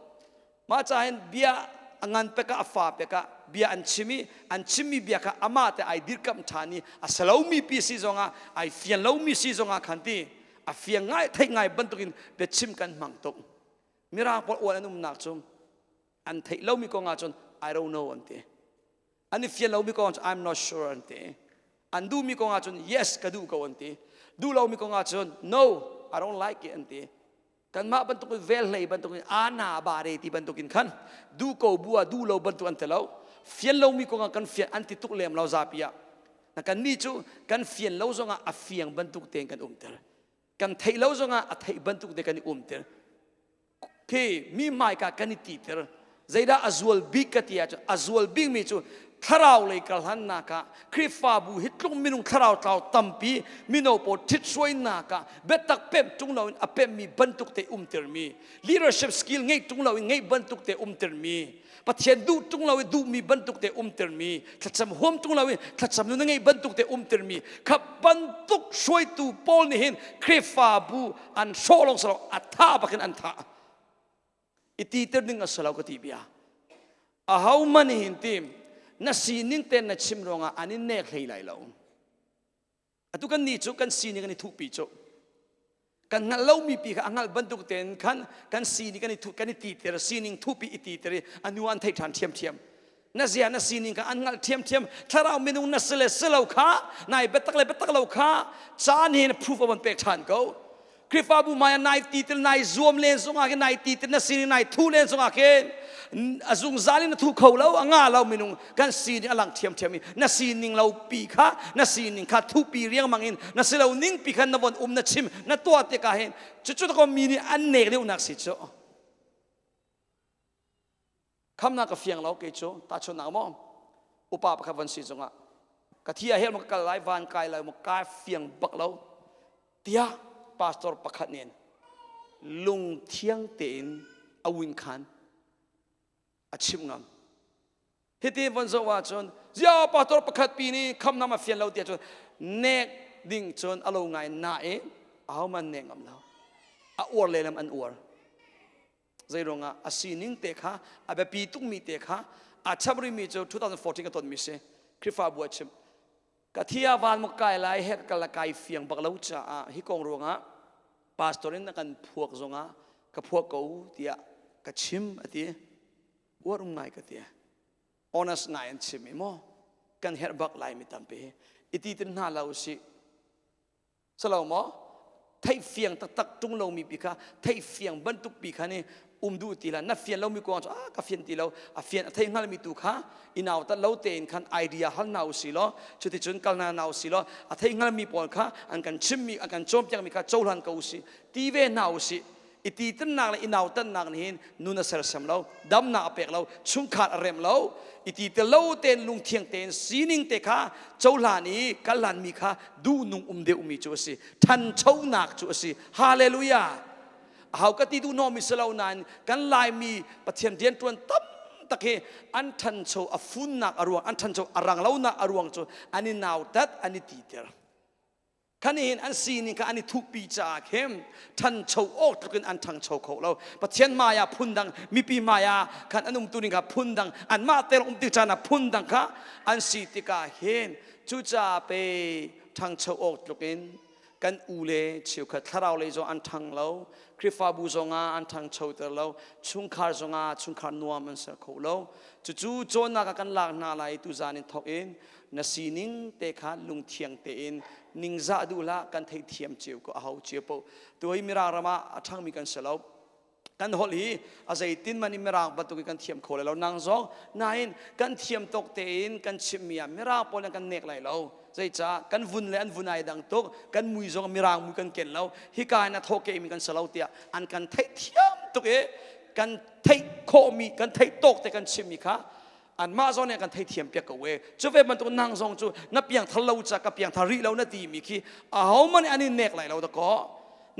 Mah ca hin bia a ngan pek ah a fa pek ah bia an chim i an chimmi bia kha amah te ai dirkamh ṭhan i a si lomi pi si zongah ai fian lomi si zongah khan ti a fiang ngai theih ngai bantukin biachim kan hmang tuk. Mirang pawl uan an umnak cu an theih lomi kong ah cun I don't know an ti. An i fian lomi kong ah cun I'm not sure an ti. An duhmi kong ah cun yes ka duh ko an ti. Duh lomi kong ah cun no I don't like it an ti. Kanmah bantuk in velhlei bantuk in ana bare ti bantuk in khan duh ko bu ah duh lo bantuk an ti lo. Fian lomi kong ah kan fian an ti tuk lem lo zapi ah. Na kan nih cu kan fian lo zongah a fiang bantuk tein kan umter. Kan theih lo zongah a theih bantuk te kan i umter. Khi mi hmaika kan i titer. Zeidah a zual bik ka ti ahcun a zual bikmi cu thlarau lei kalhannak ah Khrihfabu hi tluk minung thlarau tlau tampi mino pawl ṭhithruainak ah biatak pemh ṭung loin a pemhmi bantuk te umtermi leadership skill ngeih ṭung loin ngeih bantuk te umtermi Pathian duh ṭung loin duhmi bantuk te umtermi thlacam huam ṭung loin thlacam nun a ngeih bantuk te umtermi kha bantuk hruaitu pawl nih hin Khrihfabu an hrawh lawng si lo a tha bakin an thah i titer ding a si lo ka ti bia aho man hin tim na sining ten na chim ruangah an in nek hlei lai lo atu kan ni cu kan sining kan i thuhpi cu kan hngalh lomi pi kha a hngalh bantuk tein khan kan sining kan i thuh kan i titer sining thuhpi i titer i a nu an thei ṭhan ṭhiamṭhiam na zia na sining kha an hngalh ṭhiamṭhiam thlarau minung na si le si lo kha nai biatak le biatak lo kha caan hin proof a von pek ṭhan ko Khrihfabu hmai ah nai titil nai zuam len zongah khin nai titil na sining nai thu len zongah khin a zungzal in na thu kho lo a nga lo minung kan sining a lang ṭhiamṭhiam i na sining lo pi kha na sining kha thupi riangmang in na si lo ning pi khan na von um na chim na tuah tikah hin cucu ko mi nih an nek deuhnak si cu. Khamnak ka fiang lo kei cu tahchunhnak maw upa pakhat van si zongah ka thi ah hell maw ka kal lai van kai lai maw ka fiang bak lo tiah pastor pakhat nih lung thiang tein a win khan a chimh ngam. Hiti von zoh ahcun zia pastor pakhat pi nih khamnak ma fian lo tiah cun nek ding cun a lo ngai nain ahohmanh nek ngam lo. A uar lehlam an uar. Zeiruangah a sining te kha a biapi tukmi te kha a chap rihmi cu 2014 ka tonmi si. Khrihfabu a chim. Ka thi ah van maw kai lai he ka kal kai fiang bak lo caah hi kong ruangah pastor in a kan phuak zongah ka phuak ko tiah ka chim a ti. Uar um ngai ka ti. Honest ngai an chim i maw kan herh bak lai mi tampi hi. Iti tin hna lo usih. Salo maw? Theih fiang taktak ṭung lomi pi kha theih fiang bantuk pi kha nih um duh ti la na fian lomi kong cu ah ka fian ti lo a fian a thei hngalmi tu kha i nautat lo tein khan idea hal hna usih law cuticun kal hna hna usih law a thei hngalmi pawl kha an kan chimmi an kan cawnpiakmi kha cohlan ko usih ti ve hna usih i titannak le i nautannak nih hin nun a sersem lo damnak a pek lo chungkhar a rem lo i ti te lo tein lungthiang tein sining te kha cohlan i kalhlan mi kha duhnung um deuhmi cu a si ṭhanchonak cu a si hallelujah ahau ka ti duh hnawmi si lo nain kan laimi pathian rianṭuan tam tak hi an ṭhancho a funnak a ruang an ṭhancho a rang lonak a ruang cu an i nautat an i titer Khan hin an sining kha an i thuhpi caah khin ṭhancho awk tluk in an ṭhangcho kho lo. Pathian hmai ah phundang, mipi hmai ah khan an umtu ning kha phundang, anmah te um tik caan ah phundang kha an si tikah hin cucaah pe ṭhangcho awk tluk in kan u le cheukhat thlarau lei zong an ṭhang lo, Khrihfabu zongah an ṭhangcho ter lo, chungkhar zongah chungkhar nuam an ser kho lo. Cucu cawnnak ah kan lak hna lai tuzaan in thawk in na sining te kha lungthiang tein ningzah duh hlah kan theihthiam cio ko aho cio po tuai mirang ram ah a ṭhangmi kan si lo kan holh hi a zeitin man in mirang bantuk in kan thiam kho lai lo nang zong nain kan thiam tawk tein kan chimmi ah mirang pawl kan nek lai lo zeicah kan vun le an vun ai dang tuk kan mui zong mirang mui kan ken lo hika in a thawke mi kan si lo tiah an kan theih thiam tuk i kan theih khawhmi kan theih tawk te kan chimmi kha anmah zong nih kan theithiam piak ko e cu ve bantuk nang zong cu na piangthar lo ca ka piangthar rih lo na ti mi khi ahohmanh nih an in nek lai lo dakaw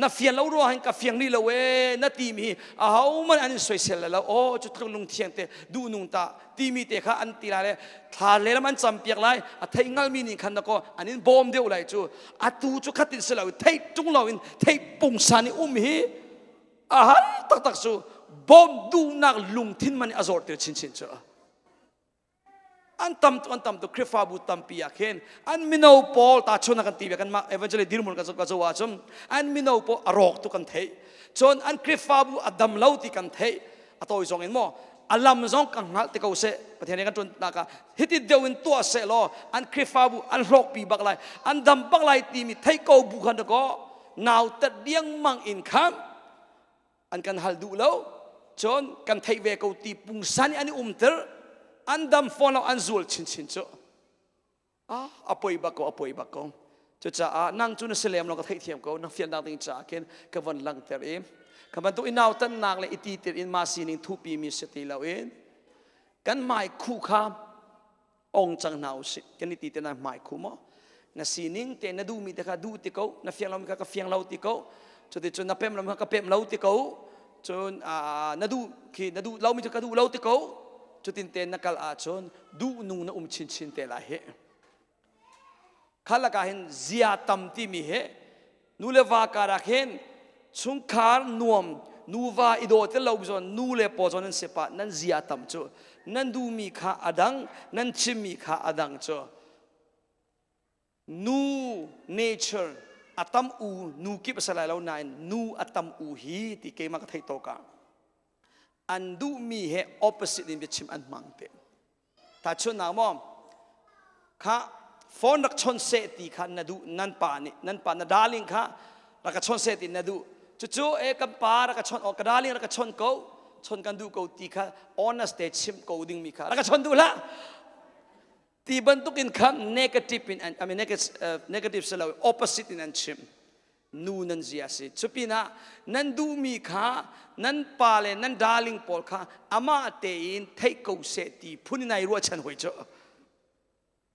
na fian lo ruang hin ka fiang rih lo e na ti mi hi ahohmanh an in soisel lai lo aw cu tluk lungthiang te duh nung ta timi te kha an ti lai le thla le lam an cam piak lai a thei ngalmi nih khan dakaw an in bawm deuh lai cu atu cu khatin si lo theih tung lo in theih pungsan i um hi a hal taktak cu bawm duhnak lungthin man a zawrter chinchin cu an tam tu an tam tu Khrihfabu tampi ah khin an mino pawl ta chun kan ti kan mah evangelist dirmun kan ka zo ahcun an mino pawl a rawk tu kan theih cun an Khrihfabu a dam lo ti kan theih a tawi zong in maw a lam zong kan hngalh te ko seh Pathian nih kan ṭuan nak ah hiti deuh in tuah seh law an Khrihfabu an hlawkpi bak lai an dam bak lai timi theih ko bu khan ko nautat riangmang in khan an kan hal duh lo cun kan theih ve ko ti pungsan i an i umter an dam fawn lo an zual chinchin cu ah a poi bak ko a poi bak ko cucaah nang cu na si lem lo ka theihthiam ko na fiannak ding caah khin ka von langhter i ka bantuk i nautannak le i titir in mah sining thupi mi si ti lo in kan hmai khuh kha ong cang hna usih kan i ti te na hmai khu maw na sining te na duhmi te kha duh ti ko na fiang lomi kha ka fiang lo ti ko cuticun na pem lomi kha ka pem lo ti ko cun na duh khi na duh lomi cu ka duh lo ti ko cutin te na kal ahcun duh nung na um chinchin te lai hi Kha lakah hin zia tam timi hi nu le va karah hin chungkhar nuam nuva i daw te lo zawn nu le paw zawn nan si pah nan zia tam cu nan duhmi kha a dang nan chimmi kha a dang cu nu nature a tam u nu kip a si lai lo nain nu a tam u hi ti keimah ka theih tawk ah an duhmi he opposite in biachim an hmang te Tahchunhnak maw kha phone rak chon seh ti kha na duh nan pa nih nan pa na darling kha rak ka chon seh ti na duh cucu e kan pa rak ka chon o ka darling rak ka chon ko chon kan duh ko ti kha honest te chim ko ding mi kha rak ka chon duh hlah ti bantuk in kha negative in I mean negative, uh, negative silo opposite in an chim. Nu nan zia si. Cupinah nan duhmi kha nan pa le nan darling pawl kha amah tein theih ko seh ti phun in ai ruahchan hoi cu.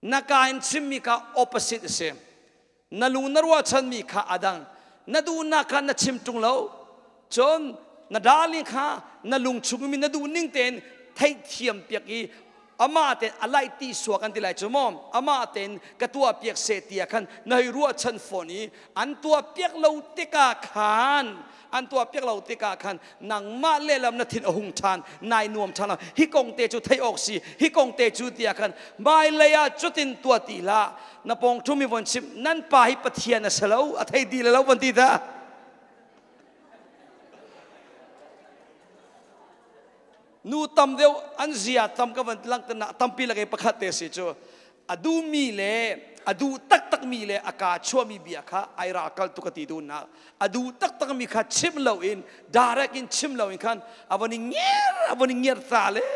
Na ka in chimmi kha opposite a si. Na lung na ruahchanmi kha a dang. Na duhnak kha na chim ṭung lo. Cun na darling kha na lung chung mi na duh ning tein theihthiam piak i amah tein a lai ti sua kan ti lai cu maw amah tein ka tuah piak seh tiah khan na hei ruahchan fawn i an tuah piak lo tikah khan an tuah piak lo tikah khan nangmah lehlam na thin a hung ṭhan nai nuam ṭhan lo hi kong te cu theih awk si hi kong te cu tiah khan hmailei ah cutin tuah ti hlah na pawng ṭhumi von chim nan pa hi Pathian a si lo a thei di lo von ti dah nu tam deuh an zia tam ka van langter na tampi lak i pakhat te si cu a duhmi le a duh taktakmi le a kaa chuahmi bia kha ai ral tuk a ti duhnak a duh taktakmi kha chim loin direct in chim loin khan a von i ngiar a von i ngiar ta le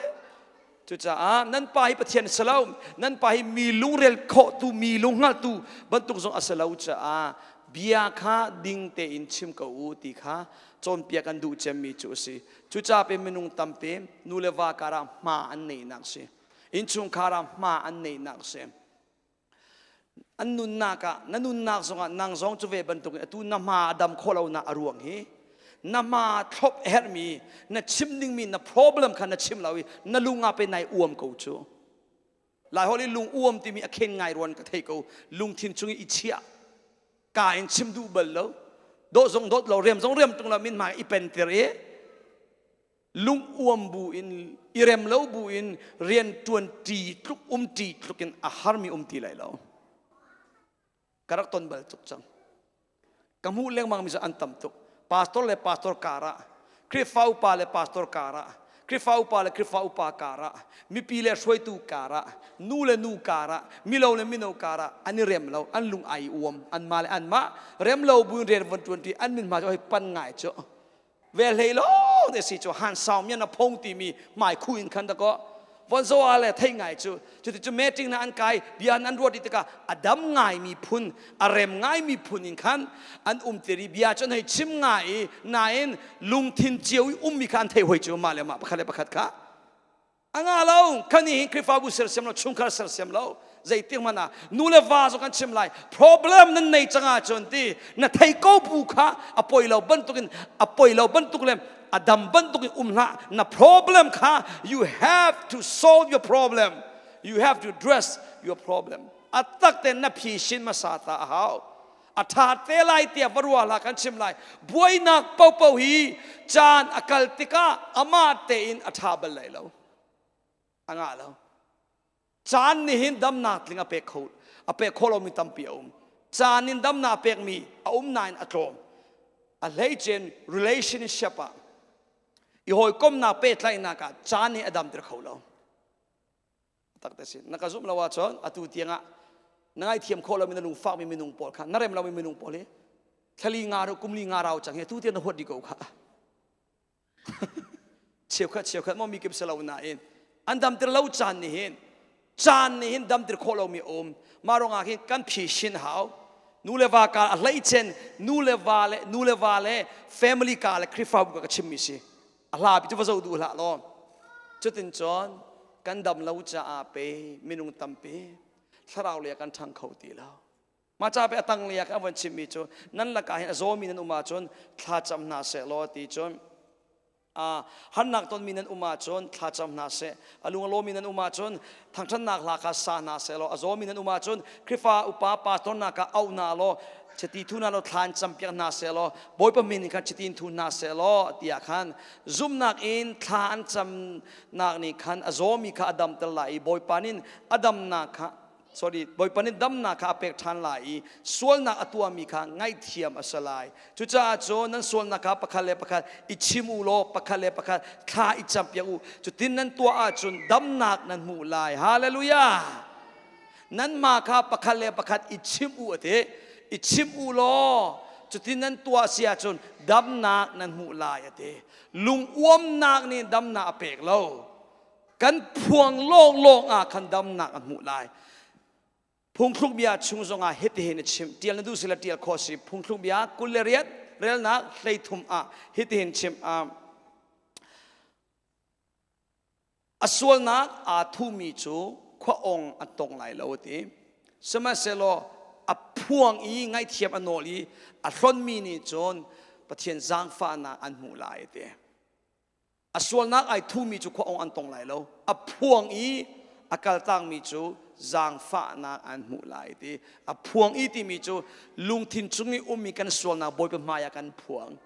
cucaah nan pa hi Pathian si lo nan pa hi mi lungrel khawhtu mi lung hngaltu bantuk zong a si lo caah bia kha ding tein chim ko u ti kha cawnpiak an duh cemmi cu a si cucaah pe minung tampi nu le va karah hma an neihnak si innchungkhar ah hma an neihnak si an nunnak ah na nunnak zongah nang zong cu ve bantuk in atu na hma a dam khawh lonak a ruang hi na hma thlop herhmi na chim dingmi na problem kha na chim lo i na lung ah pe nai uam ko cu lai holh i lung uam timi a khen ngai ruan ka thei ko lungthin chung i i chiah ka in chim duh bal lo dawh zong dawt lo rem zong rem tung lo min hmai i pen tir i lung uam bu in i rem lo bu in rian ṭuan ṭi tluk um ṭi tluk in a harmi um ti lai lo ka rak ton bal tuk cang ka hmuh lengmang mi cu an tam tuk pastor le pastor karah Khrihfa upa le pastor karah Khrihfa upa le Khrihfa upa karah mipi le hruaitu karah nu le nu karah milo le mino karah an i rem lo an lung ai uam an mah le an mah rem lo buin rian von ṭuan ṭi an min hma cu hei pan ngai cu ve hlei lo te si cu han sau mian a phong timi hmai khu in khan dako von zo a le thei ngai cu cuti cu meeting na an kai bia an ruat tikah a dam ngai mi phun a rem ngai mi phun in khan an um tiri bia cu an hei chim ngai i nain lungthin cio i ummi kha an thei hoi cu mah le mah pakhat le pakhat kha A nga lo kan hi Khrihfabu sersiam lo chungkhar sersiam lo zeitik hmanh ah nu le va zong kan chim lai problem nan nei cang ahcun ti na thei ko bu kha a poi lo bantukin a poi lo bantuk le a dam bantukin um hlah na problem kha you have to solve your problem you have to address your problem a tak ten na phi shin hmasa ta a hau a ṭha te lai tiah va ruah hlah kan chim lai buainak popo hi caan a kal tikah amah tein a ṭha bal lai lo a ngah lo caan nih hin damnak tling a pek kho a pek khawh lomi tampi a um caan in damnak pekmi a um nain a tlawm a hleicen relationship ah i hawikomnak pehtlaihnak ah caan nih a damter kho lo tak te si na ka zumh lo ahcun atu tiangah na ngaithiam khawh lomi na lungfakmi minung pawl kha na rem lomi minung pawl hi thlali nga ro kumli nga rau cang hi atu tiang na huat dih ko kha cheukhat cheukhat maw mi kip si lo nain an damter lo caan nih hin caan nih hin damter khawh lomi um mah ruangah hin kan phi shin hau nu le va ka a hleicen nu le va le nu le va le family ka le Khrihfabu ka ka chimmi si a hla pi cu va zoh duh hlah law cutin cun kan dam lo caah pe minung tampi thlarau lei ah kan ṭhang kho ti lo mah ca pe a tang lei ah kan von chimmi cu nan lakah hin a zawmi nan um ahcun thla cam hna seh law ti cun harnak tonmi nan um ahcun thla cam hna seh a lung a lawmi nan um ahcun thangṭhatnak hla kha sa hna seh law a zawmi nan um ahcun Khrihfa upa pastor hna kha auh hna law chiti thu hna law thla in campiak hna seh law Bawipa min in khan chiti in thu hna seh law tiah khan zumhnak in thla an camnak nih khan a zawmi kha a damter lai i Bawipa nih a damnak kha sorry Bawipa nih damnak kha a pek ṭhan lai i sualnak a tuahmi kha ngaihthiam a si lai cucaah cun nan sualnak kha pakhat le pakhat i chim u law pakhat le pakhat thla i campiak u cutin nan tuah ahcun damnak nan hmuh lai hallelujah nanmah kha pakhat le pakhat i chim u a ti i chim u law cutin nan tuah si ahcun damnak nan hmuh lai a ti lung uamnak nih damnak a pek lo kan phuang lawnglawng ah khan damnak an hmuh lai. Phungthluk bia chung zongah hitihin a chim. Tial na duh sila tial khawh si. Phungthluk bia 28 relnak 13 ah hitihin chim. A sualnak aa thumi cu khua ong an tong lai lo a ti. Sihmanhsehlaw a phuang i ngaihthiam a nawl i a hlonmi nih cun Pathian zaangfahnak an hmuh lai a ti. A sualnak ai thumi cu khua ong an tong lai lo. A phuang i a kaltakmi cu zaangfahnak an hmuh lai ti. A phuang i timi cu lungthin chung i ummi kan sualnak Bawipa hmai ah kan phuang.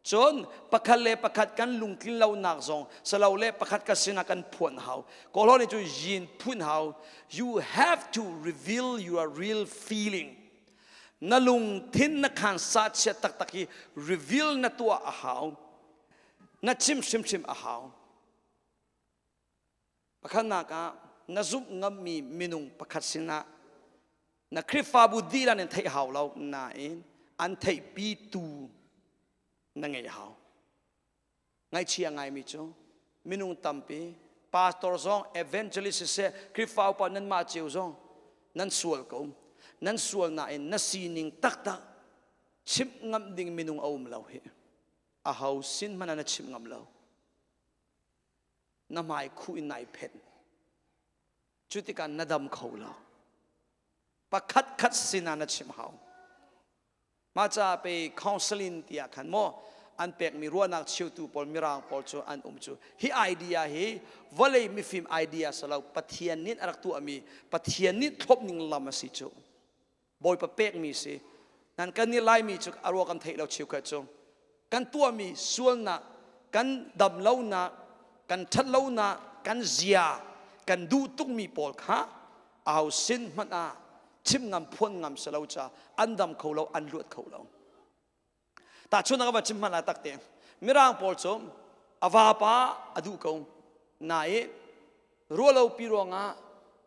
Cun pakhat le pakhat kan lungtlin lonak zong salole pakhat ka sinah kan phuan hau. Kawlhaw nih cu yin phun hau. You have to reveal your real feeling. Na lungthin na khan sa chiat taktak hi reveal na tuah a hau. Na chim hrimhrim a hau. Pakhatnak ah na zumh ngammi minung pakhat sinah na Khrihfabu dihlak in theih hau lo nain an theihpitu na ngeih hau. Ngaihchia ngaimi cu minung tampi pastor zong evangelist siseh Khrihfa upa nanmah cio zong nan sual ko. Nan sual nain na sining taktak chimh ngam ding minung a um lo hi. Aho sin hmanh ah na chimh ngam lo. Na hmai khuh in nai phenh. Cu tikah na dam kho lo. Pakhat khat sinah na chimh hau. Mah caah pei counseling tiah khan maw an pekmi ruahnak cheutu pawl mirang pawl cu an um cu. Hi idea hi vawlei mifim idea si lo Pathian nih a rak tuahmi Pathian nih thlop ning lam a si cu. Bawipa pekmi si. Nan kan nih Laimi cu a ruah kan theih lo cheukhat cu. Kan tuahmi sualnak, kan damlonak, kan ṭhatlonak, kan zia, kan duh tukmi pawl kha aho sin hmanh ah chim ngam phuan ngam si lo ca an dam kho lo, an luat kho lo. Tahchunhnak va chim hmanh lai tak te. Mirang pawl cu a vapa a duh ko. Nain ruahlopi ruangah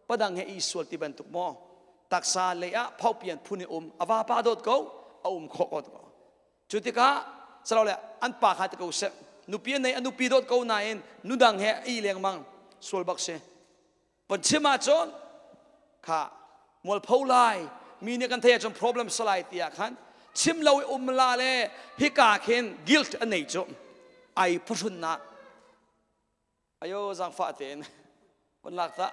padang he i sual ti bantuk maw taksa lei ah phaupian phun i um a vapa dawt ko a um khawh ko ko. Cu tikah salole an pa kha ti ko seh nupi a nei a nupi dawt ko nain nudang he i lengmang sual bak si. Von chim ahcun kha mualpho lai mi nih kan theih ahcun problem salai tiah khan chim lo i um la le hika khin guilt a nei cu ai phuhrunnak ayo zangfah tein von lak ta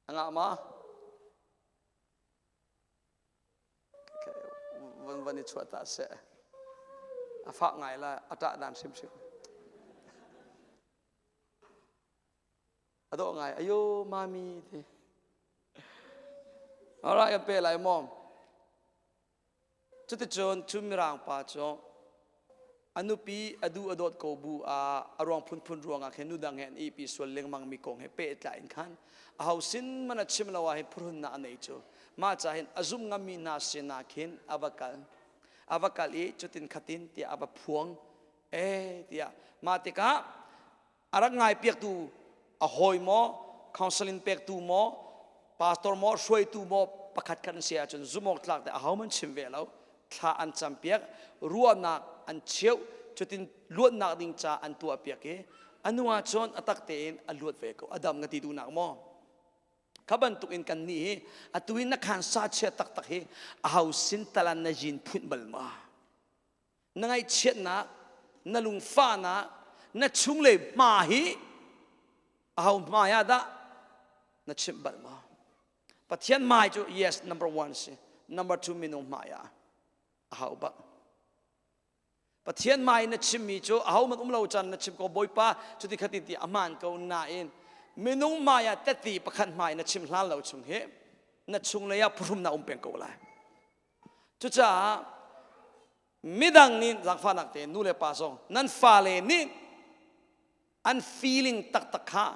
angah ma Von van i chuah ta seh. A fak ngai la, a ṭah dan hrimhrim. A dawh ngai, ayo mami ti. Alright, kan pe lai maw? Cuticun cu Mirang pa cu a nupi a duh a dawt ko bu ah a ruang phunphun ruangah khin nu dang he an ihpi sual lengmang mi kong he pehtlai in khan aho sin man a chim lo ah hin phuhrunnak a nei cu mah ca hin a zum ngammi hna sinah khin a va kal a va kal i cutin khatin tiah a va phuang e tiah mah tikah a rak ngaipiaktu a hawi maw counseling pektu maw pastor maw hruaitu maw pakhat khat an si ahcun zumawk tlak te aho man chim ve lo thla an campiak ruahnak an cheuh cutin luatnak ding ca an tuah piak i anu ah cun a tak tein a luat ve ko a dam ka ti duhnak maw kha bantuk in kan nih hi atu in na khan sa chia taktak hi a ho sin talan na yin phunh bal ma Na ngaihchiatnak, na lungfahnak, na chunglei hma hi aho hmai ah dah na chimh bal maw? Pathian hmai cu yes number one si. Number two minung hmai ah a hau bak. Pathian hmai na chimmi cu aho man um lo caan na chim ko Bawipa cuti khati ti a hmaan ko nain minung hmai ah teti pakhat hmai na chim hlan lo chung hi na chunglei ah phuhrumnak um peng ko lai. Cucaah midang nih zaangfahnak tein nu le pa zong nan fale nih an feeling taktak kha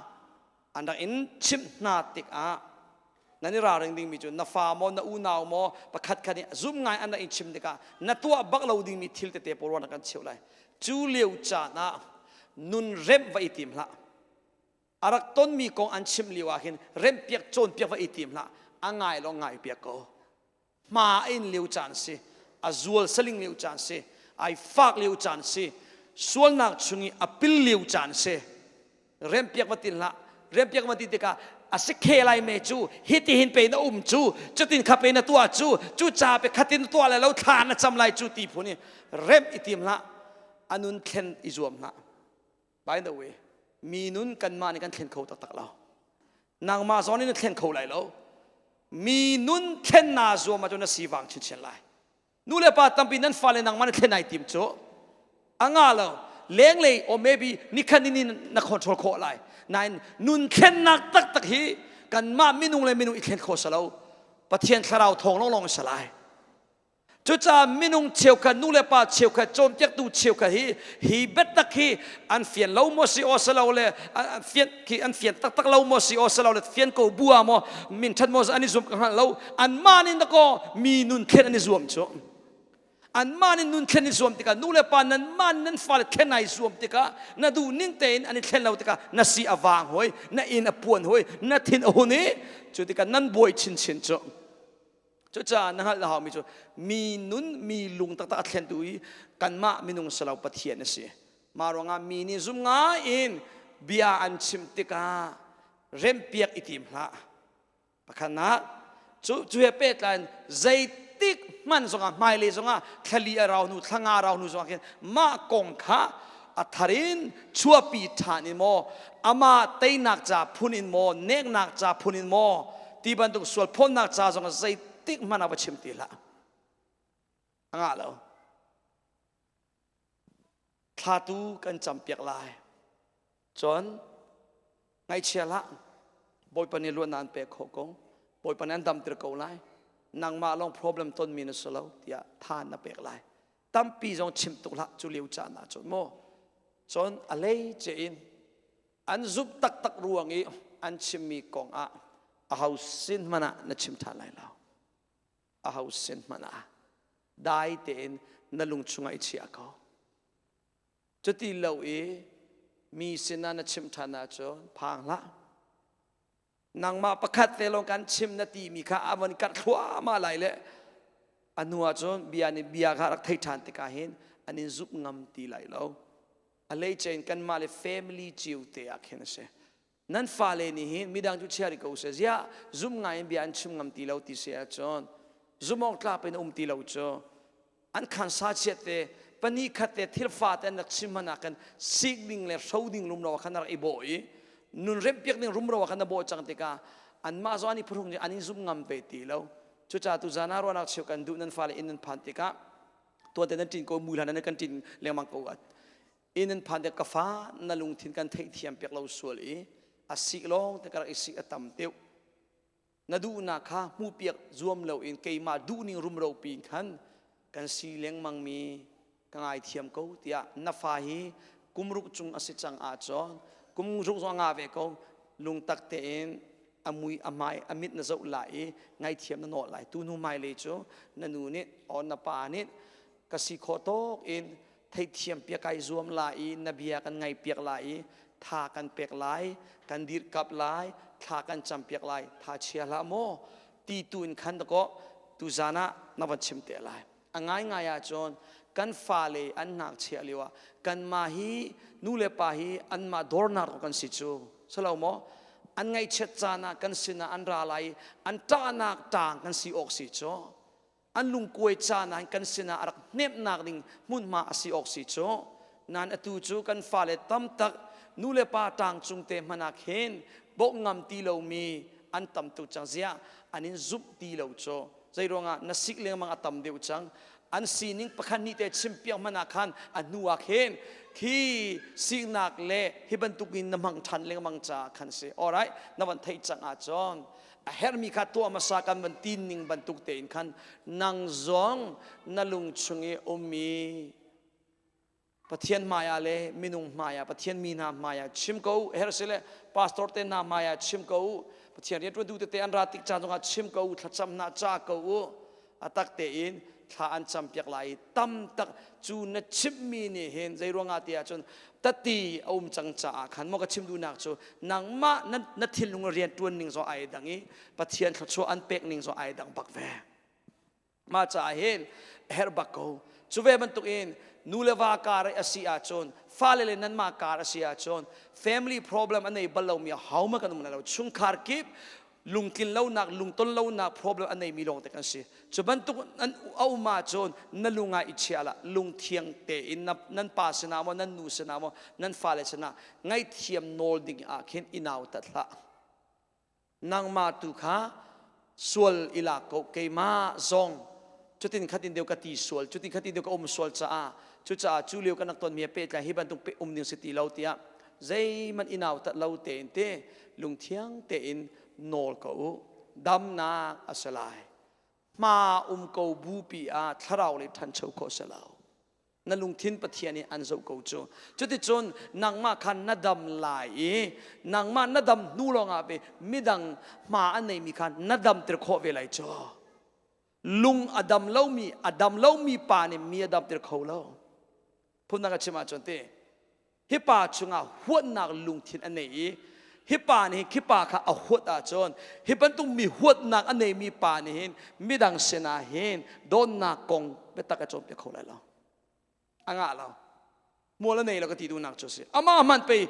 an rak in chimh hna tikah nan i ralring dingmi cu na fa maw na unau maw pakhat khat nih zum ngai an rak in chim tikah na tuah bak lo dingmi thil tete pawl ruah na kan cheuh lai cu lio caan ah nun remh va i tim hlah a rak tonmi kong an chimh lio ah hin remhpiak cawnpiak va i tim hlah a ngai lo ngai piak ko hma a in lio caan si a zual saling lio caan si ai fak lio caan si sualnak chung i a pil lio caan si rempiak va tin hlah rempiak va ti tikah A si khe lai me cu hitihin pe na um cu, cutin kha pe na tuah cu, cu ca pe khatin na tuah lai lo, thla na cam lai cu ti phun i remh i tim hlah, a nun thlen i zuam hlah. By the way, mi nun kanmah nih kan thlen kho taktak lo. Nangmah zawn in na thlen kho lai lo. Mi nun thlen naa zuam ahcun na sivang chinchin lai. Nu le pa tampi nan fale nangmah na thlen ai tim cu a nga lo. Lenglei or maybe nikhat ni na control khawh lai. Nain nun thlennak taktak hi kanmah minung le minung i thlen kho salo. Pathian thlarau thawng lawnglawng in salai. Cucaah minung cheukhat nu le pa cheukhat cawnpiaktu cheukhat hi hi biatak hi an fian lo maw si aw si lo le fian khi an fian taktak lo maw si aw si lo le fian ko bu ah maw min ṭhat maw an i zuam ka hngalh lo. Anmah nih dakaw mi nun thlen an i zuam cu. Anmah nih nun thlen i zuam tikah, nu le pa nanmah nan fale thlen ai zuam tikah, na duh ning tein an i thlen lo tikah na si a vang hoi, na inn a puan hoi, na thin a hun i cu tikah nan buai chinchin cu. Cucaah na hngalh na haumi cu mi nun, mi lung taktak a thlentu i kanmah minung si lo, Pathian a si. Mah ruangah mi nih zum ngai in bia an chim tikah remhpiak i tim hlah. Pakhatnak, cu cu he pehtlai in zeitik hmanh zongah, hmailei zongah, thlali a rau hnu, thlanga a rau hnu zongah khin mah kong kha a thar in chuahpi ṭhan in maw, amah teinak ca phun in maw, neknak ca phun in maw, ti bantuk sual phawtnak ca zong zeitik hmanh ah va chim ti hlah. A ngah lo. Thla tu kan campiak lai. Cun ngaihchia hlah. Bawipa nih luatnak an pek khawh ko. Bawipa nih an damter ko lai. Nangmah lawng problem tonmi na si lo tiah tha na pek lai. Tampi zong chim tuk hlah cu lio caan ah cun maw. Cun a lei ce in an zumh taktak ruang i an chimmi kong ah aho sin hmanh ah na chim ṭhan lai lo. Aho sin hmanh ah dai tein na lung chungah i chia ko. Cuti lo i mi sinah na chim ṭhan ahcun phang hlah. Nangmah pakhat te lawng kan chim na timi kha a von karh thluahmah lai le a hnu ahcun bia nih bia kha rak thei ṭhan tikah hin an in zumh ngam ti lai lo. A hleice in kanmah le family cio te ah khin a si. Nan fale nih hin midang cu chia rih ko seh, ziah zumh ngai in bia an chim ngam ti lo ti si ahcun zumh awk tlak in um ti lo cu an khansa chiat te pahnih khat te thil fa te an rak chim hmanh ah khan sik ding le hro ding rumro ah khan rak i bawh i nun remhpiak ding rumro ah khan na bawh cang tikah anmah zong an i phuhrung an in zumh ngam ve ti lo. Cucaah tuzan ah ruahnak cheu kan duh. Nan fale inn nan phan tikah, tuan te nan ṭin ko, mui hlan nan kan ṭin lengmang ko, inn nan phan tik, ka fa, na lungthin kan theihthiam piak lo sual i a sik lawng te ka rak i sik a tam deuh, na duhnak kha hmuhpiak zuam loin keimah duhning rumro pin khan kan si lengmang mi ka ngaithiam ko tiah na fa hi kumruk cung a si cang ahcun, kumruk zong a ngah ve ko, lungtak tein a mui a hmai a mit na zoh lai i ngaithiam na nawl lai. Tu hnu hmailei cu na nu nih or na pa nih ka si khawh tawk in theihthiam piak kai zuam lai i na bia kan ngai piak lai i tha kan pek lai, kan dirhkap lai, thla kan cam piak lai, tha chia hlah maw ti tu in khan dakaw tu zan ah na van chim te lai. A ngaingai ahcun kan fale an ngakchia lio ah kanmah hi nu le pa hi anmah dawrnak kan si cu salo maw? An ngaihchiat caan ah kan sinah an ra lai, an ṭahnak ṭaang kan si awk si cu. An lungkuai caan ah kan sinah a rak hnemhnak ding hmunhma a si awk si cu. Nain atu cu kan fale tamtak nu le pa ṭaang cung te hmanh ah khin bawmh ngam ti lomi an tam tuk cang. Ziah an in zumh ti lo cu? Zei ruangah? Na sik lengmang a tam deuh cang. An sining pakhat hnih te chimpiak hmanh ah khan a hnu ah khin khi siknak le hi bantukin na hmang ṭhan lengmang caah khan si. Alright, na van theih cang ahcun a herhmi kha tuah hmasa kan van tin ning bantuk tein khan nang zong na lung chung i ummi Pathian hmaiah le minung hmaiah, Pathian mi hna hmaiah chim ko herh si le pastor te hna hmaiah chim ko u, Pathian rianṭuantu tete an ra tik caan zongah chim ko u, thlacam hna ca ko u. A tak tein thla an campiak lai i tam tak cu na chimhmi nih hin zei ruangah ti ahcun tati a um cang caah khan maw. Ka chim duhnak cu nangmah na thinlung rian ṭuan ning zong ai dang i Pathian thluachuah an pek ning zong ai dang bak ve. Mah caah hin herh bak ko. Cu ve bantuk in nu le va kar a si ahcun, fale le nanmah kar a si ahcun, family problem a nei bal lomi ahohmanh kan um lai lo. Chungkhar kip lungtlin lonak, lungton lonak problem a neimi lawng te kan si. Cu bantuk an a um ahcun na lung ah i chia lah, lungthiang tein nan pa sinah maw, nan nu sinah maw, nan fale sinah ngaihthiam nawl ding ah khin i nautat hlah. Nangmah tu kha sual i lak ko, keimah zong cutin khatin deuh ka ti sual, cutin khatin deuh ka um sual caah, cucaah cu lio kan rak tonmi he pehtlai hi bantuk pe um ding si ti lo tiah zeihmanh i nautat lo tein te lungthiang tein nawl ko u. Damnak a si lai. Hma um ko bupi ah thlarau le ṭhancho khawh si lo. Na lungthin Pathian nih an zoh ko cu. Cuticun nangmah khan na dam lai i nangmah na dam hnu lawngah ve midang hma a neimi khan na damter khawh ve lai cu. Lung a dam lomi a dam lomi pa nih mi a damter kho lo. Phundang a chim ahcun te hi pa chungah huatnak lungthin a nei i hi pa nih khi pa kha a huat ahcun hi bantuk mi huatnak a neimi pa nih hin midang sinah hin dawtnak kong biatak a cawnpiak kho lai lo. A ngah lo. Mual a nei lo ka ti duhnak cu a si. Amah hmanh pei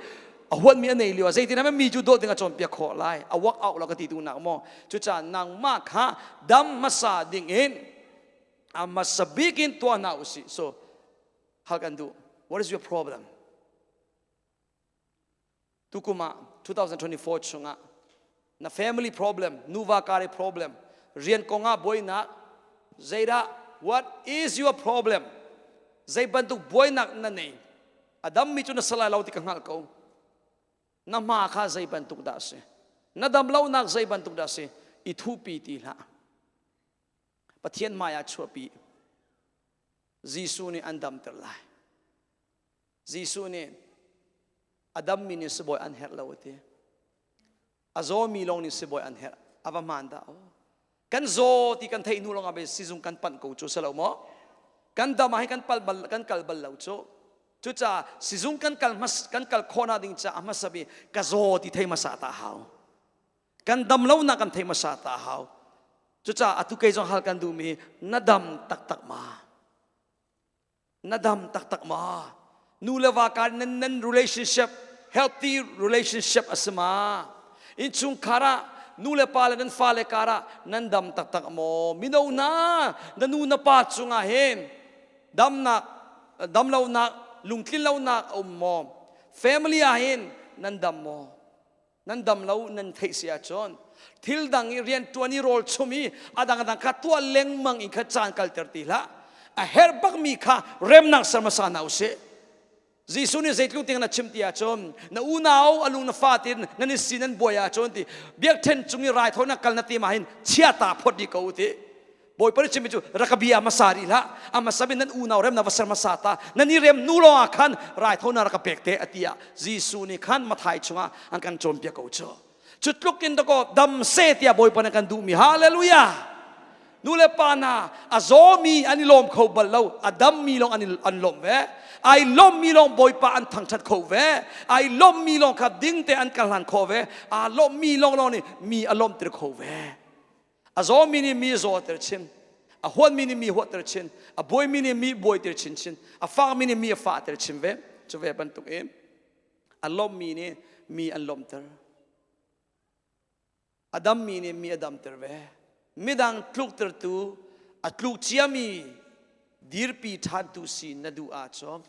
a huatmi a nei lio ah zeitin ah mi cu dawt ding a cawnpiak khawh lai. A work out lo ka ti duhnak maw. Cucaah nangmah kha dam hmasa ding in a hmasa bik in tuah hna usih. So hal kan duh. What is your problem? Tukum ah 2024 chungah na family problem, nuva kar i problem, rian kong ah buainak, zeidah what is your problem? Zei bantuk buainak na nei? A dammi cu na salai lo ti ka hngalh ko. Na hma kha zei bantuk dah si? Na dam lonak zei bantuk dah si? I thupi ti hlah. Pathian hmai ah chuahpi. Jesuh nih an damter lai. Jesuh nih a dammi nih sibawi an herh lo a ti. A zawmi lawng nih sibawi an herh. A va hmaan dah aw. Kan zaw ti kan theih hnu lawngah be sizung kan panh ko cu si lo maw? Kan dam ah hin kan pal bal kan kal bal lo cu. Cucaah sizung kan kal hmas kan kal khawhnak ding caah hmasa bi ka zaw ti thei hmasa ta hau. Kan dam lonak kan thei hmasa ta hau. Cucaah atu kei zong hal kan duhmi na dam taktak ma? Na dam taktak ma? Nu le va kar nan nan relationship healthy relationship a si ma? Innchungkhar ah nu le pa le nan fale kar ah nan dam taktak maw? Mino hna na nu na pa cungah hin damnak damlonak lungtlin lonak a um maw? Family ah hin nan dam maw? Nan dam lo nan theih si ahcun thil dang i rian ṭuan i rawl chum i a dangdang kha tuah lengmang in kha caan kalter ti hlah. A herh bakmi kha remnak ser hmasa hna usih. Jesuh nih zeitluk tiang na chim ti ahcun na unau a lung na fa tin nan i si nan buai ahcun ti biakṭhen cung i raithawinak kal na tim ah hin chiata phot dih ko u ti. Bawipa nih chimmi cu rak ka bia hmasa rih hlah. A hmasa bik nan unau rem na va ser hmasa ta. Nan i rem hnu lawng ah khan raithawinak rak ka pek te a ti ah Jesuh nih khan Mathai chungah an kan cawnpiak ko cu. Cu tluk in dakaw dam seh tiah Bawipa nih kan duhmi. Hallelujah! Nu le pa hna a zawmi an i lawm kho bal lo, a dammi lawng an, an lawm ve. Ai lawmmi lawng Bawipa an thangṭhat kho ve. Ai lawmmi lawng kha ding te an kal hlan kho ve. Aa lawmmi lawng lawng nih mi a lawmhter kho ve. A zawmi nih mi zawter chin, a huatmi nih mi huatter chin, a buaimi nih mi buaiter chinchin, a fakmi nih mi a fahter chin ve. Cu ve bantuk in a lawmmi nih mi an lawmhter. A dammi nih mi a damter ve. Midang tluktertu, a tluk ciami dirpi ṭhantu si na duh ahcun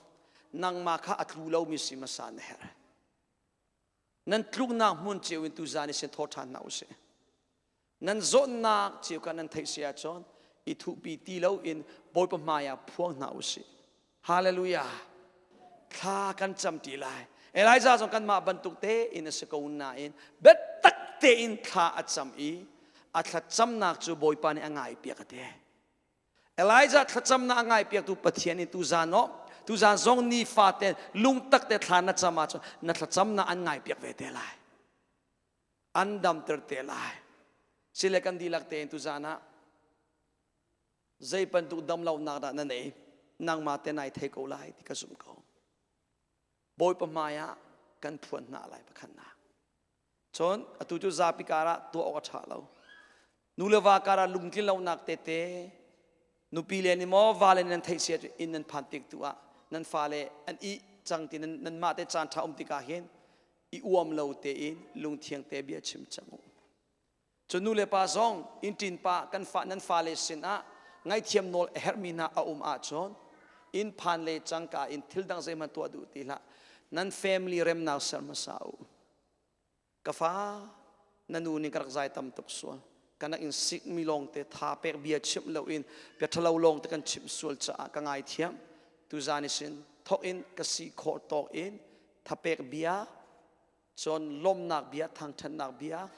nangmah kha a tlu lomi si hmasa na herh. Nan tluknak hmun cio in tuzaan i sin thaw ṭhan hna usih. Nan zawtnak cio kha nan theih si ahcun i thuhpi ti loin Bawipa hmai ah phuang hna usih. Hallelujah. Thla kan cam ti lai. Elijah zong kanmah bantuk tein a si ko nain biatak tein thla a cam i a thlacamnak cu Bawipa nih a ngaipiak a ti. Elijah thlacamnak a ngaipiaktu Pathian nih tuzan oh tuzan zong nifate lungtak te thla na cam ahcun na thlacamnak an ngaipiak ve te lai. An damter te lai. Sile kan dihlak tein tuzan ah zei bantuk damlonak dah na nei nangmah te nai thei ko lai ti ka zumh ko. Bawipa hmai ah kan phuan hna lai pakhatnak. Cun atu cu zapi kar ah tuah awk a ṭha lo. Nu le va kar ah lungtlin lonak tete. Nupi le nih maw vale nan theih sia cu inn nan phan tik tu ah nan fale an ih cang ti nan nanmah te caan ṭha um tikah hin i uam lo tein lungthiang te bia chim cang u. Cu nu le pa zong inn ṭin pa kan fa nan fale sinah ngaihthiam nawl a herhmi hna a um ahcun inn phan le cangka in thil dang zeihmanh tuah duh ti hlah. Nan family remnak ser hmasa u. Ka fa, na nu nih ka rak zai tam tuk sual. Ka nak in sikmi lawngte tha pek bia chimh loin bia ṭhalo lawngte kan chimh sual caah ka ngaithiam. Tuzan i sin thawk in ka si khawh tawk in thapek bia, cun lawmnak bia, thangṭhatnak bia,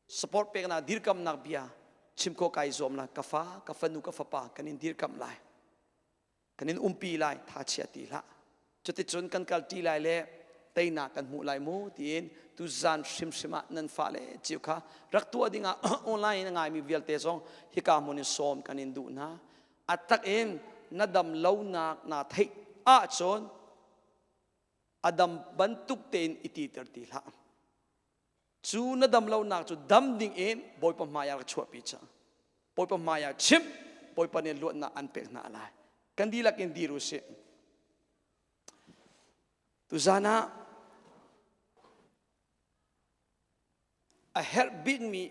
support peknak, dirkamnak bia chim khawh kai zuam lai. Ka fa, ka fanu, ka fapa kan in dirkamh lai. Kan in umpi lai tha chia ti hlah. Cuticun kan kal ṭi lai le teinak kan hmuh lai mu tiin tuzan hrimhrim ah nan fale cio kha rak tuah dingah online in a ngaimi vialte zong hika hmun in sawm kan in duh hna. A tak in na dam lonak naa theih ahcun a dam bantuk tein i titer ti hlah. Cu na dam lonak cu dam ding in Bawipa hmai ah rak chuahpi cang. Bawipa hmai ah chimh, Bawipa nih luatnak an pek hna lai. Kan dihlak in dir u sih. Tuzan ah a herh bikmi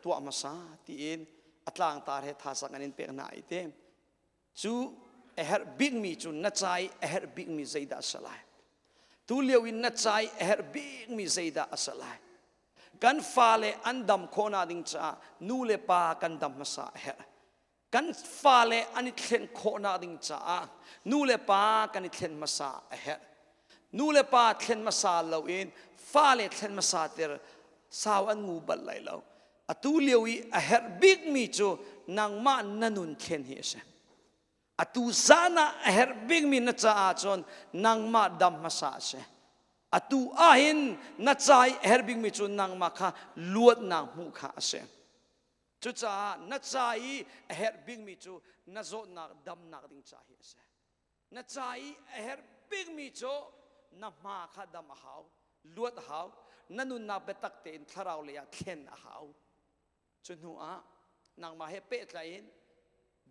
tuah hmasa tiin a tlangtar he thazang an in pek hna i te cu a herh bikmi cu na ca i a herh bikmi zeidah a si lai tu lio in na ca i a herh bikmi zeidah a si lai kan fale an dam khawhnak ding caah nu le pa kan dam hmasa a herh kan fale an i thlen khawhnak ding caah nu le pa kan i thlen hmasa a herh nu le pa thlen hmasa loin fale thlen hmasa ter sau an ngu bal lai lo atu lio i a herh bikmi cu nangmah na nun thlen hi a si atu zan ah a herh bikmi na caah cun nangmah dam hmasa a si atu ahhin na ca i a herh bikmi cu nangmah kha luatnak hmuh kha a si Cucaah na ca i a herh bikmi cu na zawtnak damnak ding ca hi a si. Na ca i a herh bikmi cu na hma kha dam a hau, luat a hau, na nunnak biatak tein thlarau lei ah thlen a hau. Cu hnu ah nangmah he pehtlai in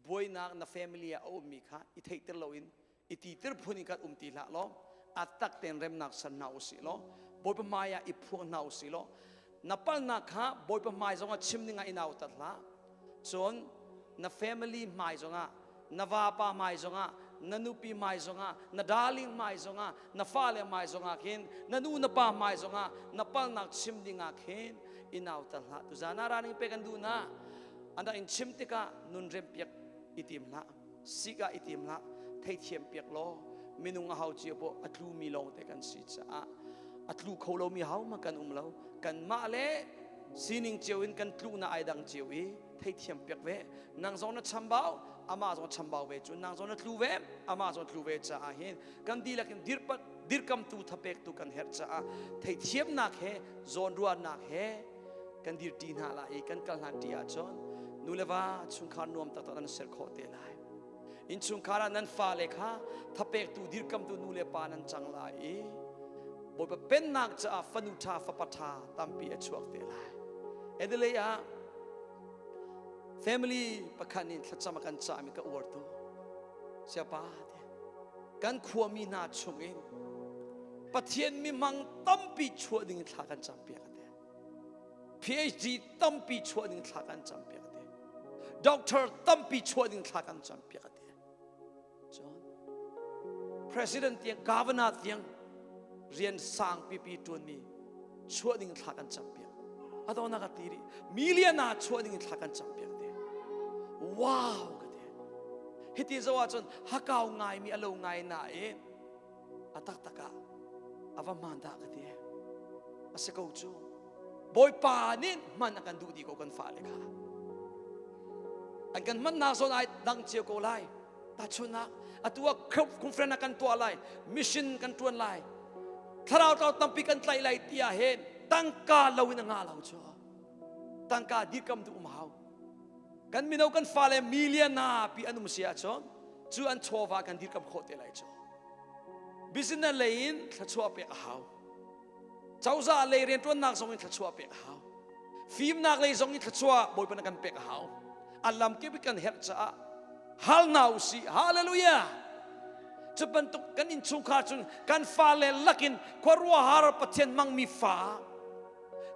buainak na family ah a ummi kha i theihter loin i titir phun in kan um ti hlah law a tak tein remnak ser hna usih law Bawipa hmai ah i phuang hna usih law na palnak kha Bawipa hmai zongah chim dingah i nautat hlah cun na family hmai zongah na vapa hmai zongah na nupi hmai zongah na darling hmai zongah na fale hmai zongah khin na nu na pa hmai zongah na palnak chim dingah khin i nautat hlah tuzan ah raning pe kan duh na anak in chim tikah nun rempiak i tim hlah sik ah i tim hlah theithiam piak law minung a hau cio poh a tlumi lawngte kan si caah a tlu kho lomi hau ma kan um lo kanmah le sining cio in kan tluknak ai dang cio i theithiam piak ve nang zong na chambau amah zong chambau ve cu nang zong na tlu ve amah zong tlu ve caah hin kan dihlak in dirpat dirkamtu thapektu kan herh caah theithiamnak he zawnruahnak he kan dirṭi hna lai i kan kal hna ṭi ahcun nu le va chungkhar nuam taktak nan ser khawh te lai innchungkhar ah nan fale kha thapektu dirkamtu nu le pa nan cang lai i Bawipa pennak caah fanu ṭha fapa ṭha tampi a chuak te lai Adelaide ah family pakhat nih thlacam a kan cahmi ka uar tu siapa te kan khuami hna chungin Pathian mihmang tampi chuah ding thla kan campiak ate PhD tampi chuah ding thla kan campiak ate Doctor tampi chuah ding thla kan campiak ate cun President tiang Governor tiang rian sang pipi tuanmi chuah ding thla kan campiak adona ka ti rih million ah chuah ding thla kan campiak te wow ka ti hiti zo ahcun hakau ngaimi alo ngai nain a taktak ah a va hmaan dah ka ti a si ko cu bawipa nih hman a kan duh dih ko kan fale kha an kan hmannak zawn ai dang cio ko lai tahchunhnak atu ah conference kan tuah lai mission kan tuan lai thlarau tlau tampi kan tlaih lai ti ah hin tangka lo in a nga lo cu tangka dirkam duh um hau kan mino kan fale million na pi an um si ahcun cu an chawva kan dirkam khawh te lai cu business lei in thluachuah pek a hau cozah lei rianṭuannak zong in thluachuah pek a hau fimnak lei zong in thluachuah bawipa na kan pek a hau a lam kip kan herh caah. Hal hna usih. Hallelujah. Cu bantuk kan innchungkhar cun kan fale lakin khuaruahhar Pathian hmangmi fa,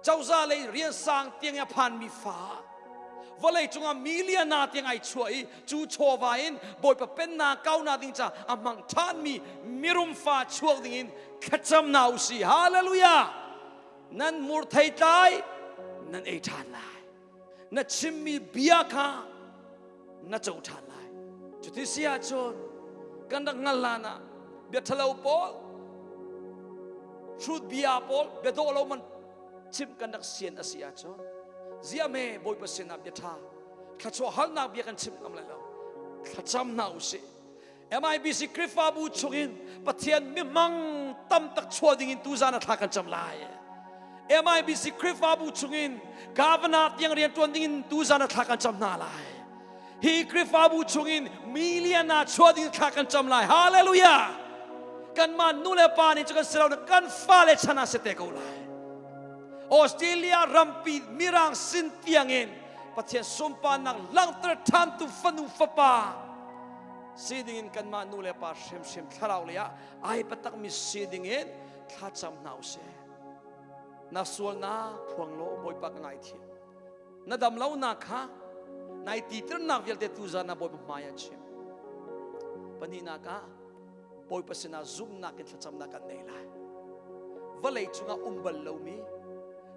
cozah lei rian sang tiang a phanmi fa, vawlei cungah miliana tiang ai chuah i cu chawva in Bawipa pennak kaunak ding ca a hmang ṭhanmi mirum fa chuak dingin thlacam hna usih. Hallelujah. Nan mur theitlai nan ei ṭhan lai. Na chimmi bia kha na co ṭhan lai. Cuti si ahcun kan rak hngal hlan ah bia ṭhalo pawl, hrut bia pawl, bia dawh lo man chim kan rak sian a si ahcun ziahme Bawipa sinah bia ṭha thluachuah halnak bia kan chim ngam lai lo. Thlacam hna usih. MIBC Khrihfabu chungin Pathian mihmang tam tak chuah dingin tuzan a thla kan cam lai. MIBC Khrihfabu chungin governor tiang rian tuan dingin tuzan a thla kan cam hna lai. Hi Khrihfabu chungin million ah chuah ding thla kan cam lai. Hallelujah! Kanmah nu le pa nih cu kan si lo, kan fale chan ah si te ko lai. Australia rampi mirang sin tiangin Pathian sunparnak langhter ṭhantu fanu fapa si dingin kanmah nu le pa hrimhrim thlarau lei ah ai patakmi si dingin thlacam hna usih. Na sualnak phuang law Bawipa ka ngaithiam. Na dam lonak kha nai titirnak vialte tuzan ah Bawipa hmai ah chim. Pahnihnak ah Bawipa sinah zumhnak in thlacamnak kan nei lai. Vawlei cungah um bal lomi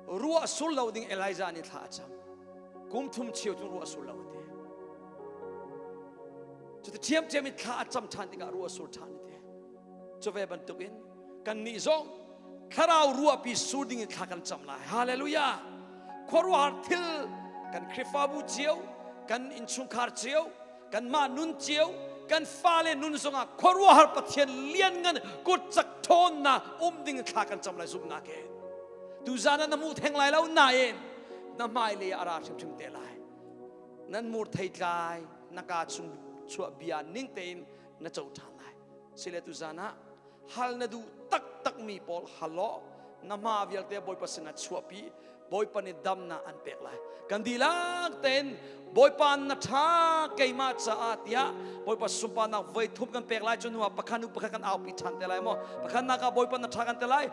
ruah sur lo ding Elijah nih thla a cam. Kum thum cheu cu ruah sur lo a ti. Cuti ṭhiamṭhiam in thla a cam ṭhan tikah ruah sur ṭhan a ti. Cu ve bantukin kannih zong thlarau ruahpi sur ding in thla kan cam lai. Hallelujah! Khuaruahhar thil kan Khrihfabu cio, kan innchungkhar cio, kanmah nun cio, kan fale nun zongah khuaruahhar Pathian lianngan kut cak ṭhawnnak um ding in thla kan cam lai zumhnak in. Tuzan ah na hmu theng lai lo nain na hmailei ah a ra hrimhrim te lai. Nan mur theitlai na kaa chung chuah bia ning tein na co ṭhan lai. Sile tuzan ah hal na duh taktakmi pawl hal law na hma vialte Bawipa sinah chuahpi. Bawipa nih damnak an pek lai. Kan dihlak tein Bawipa, na ṭha keimah caah tiah Bawipa sunparnak voi thum kan pek lai. Cu hnu ah pakhat hnu pakhat kan aupi ṭhan te lai maw. Pakhatnak ah Bawipa, na ṭha kan ti lai.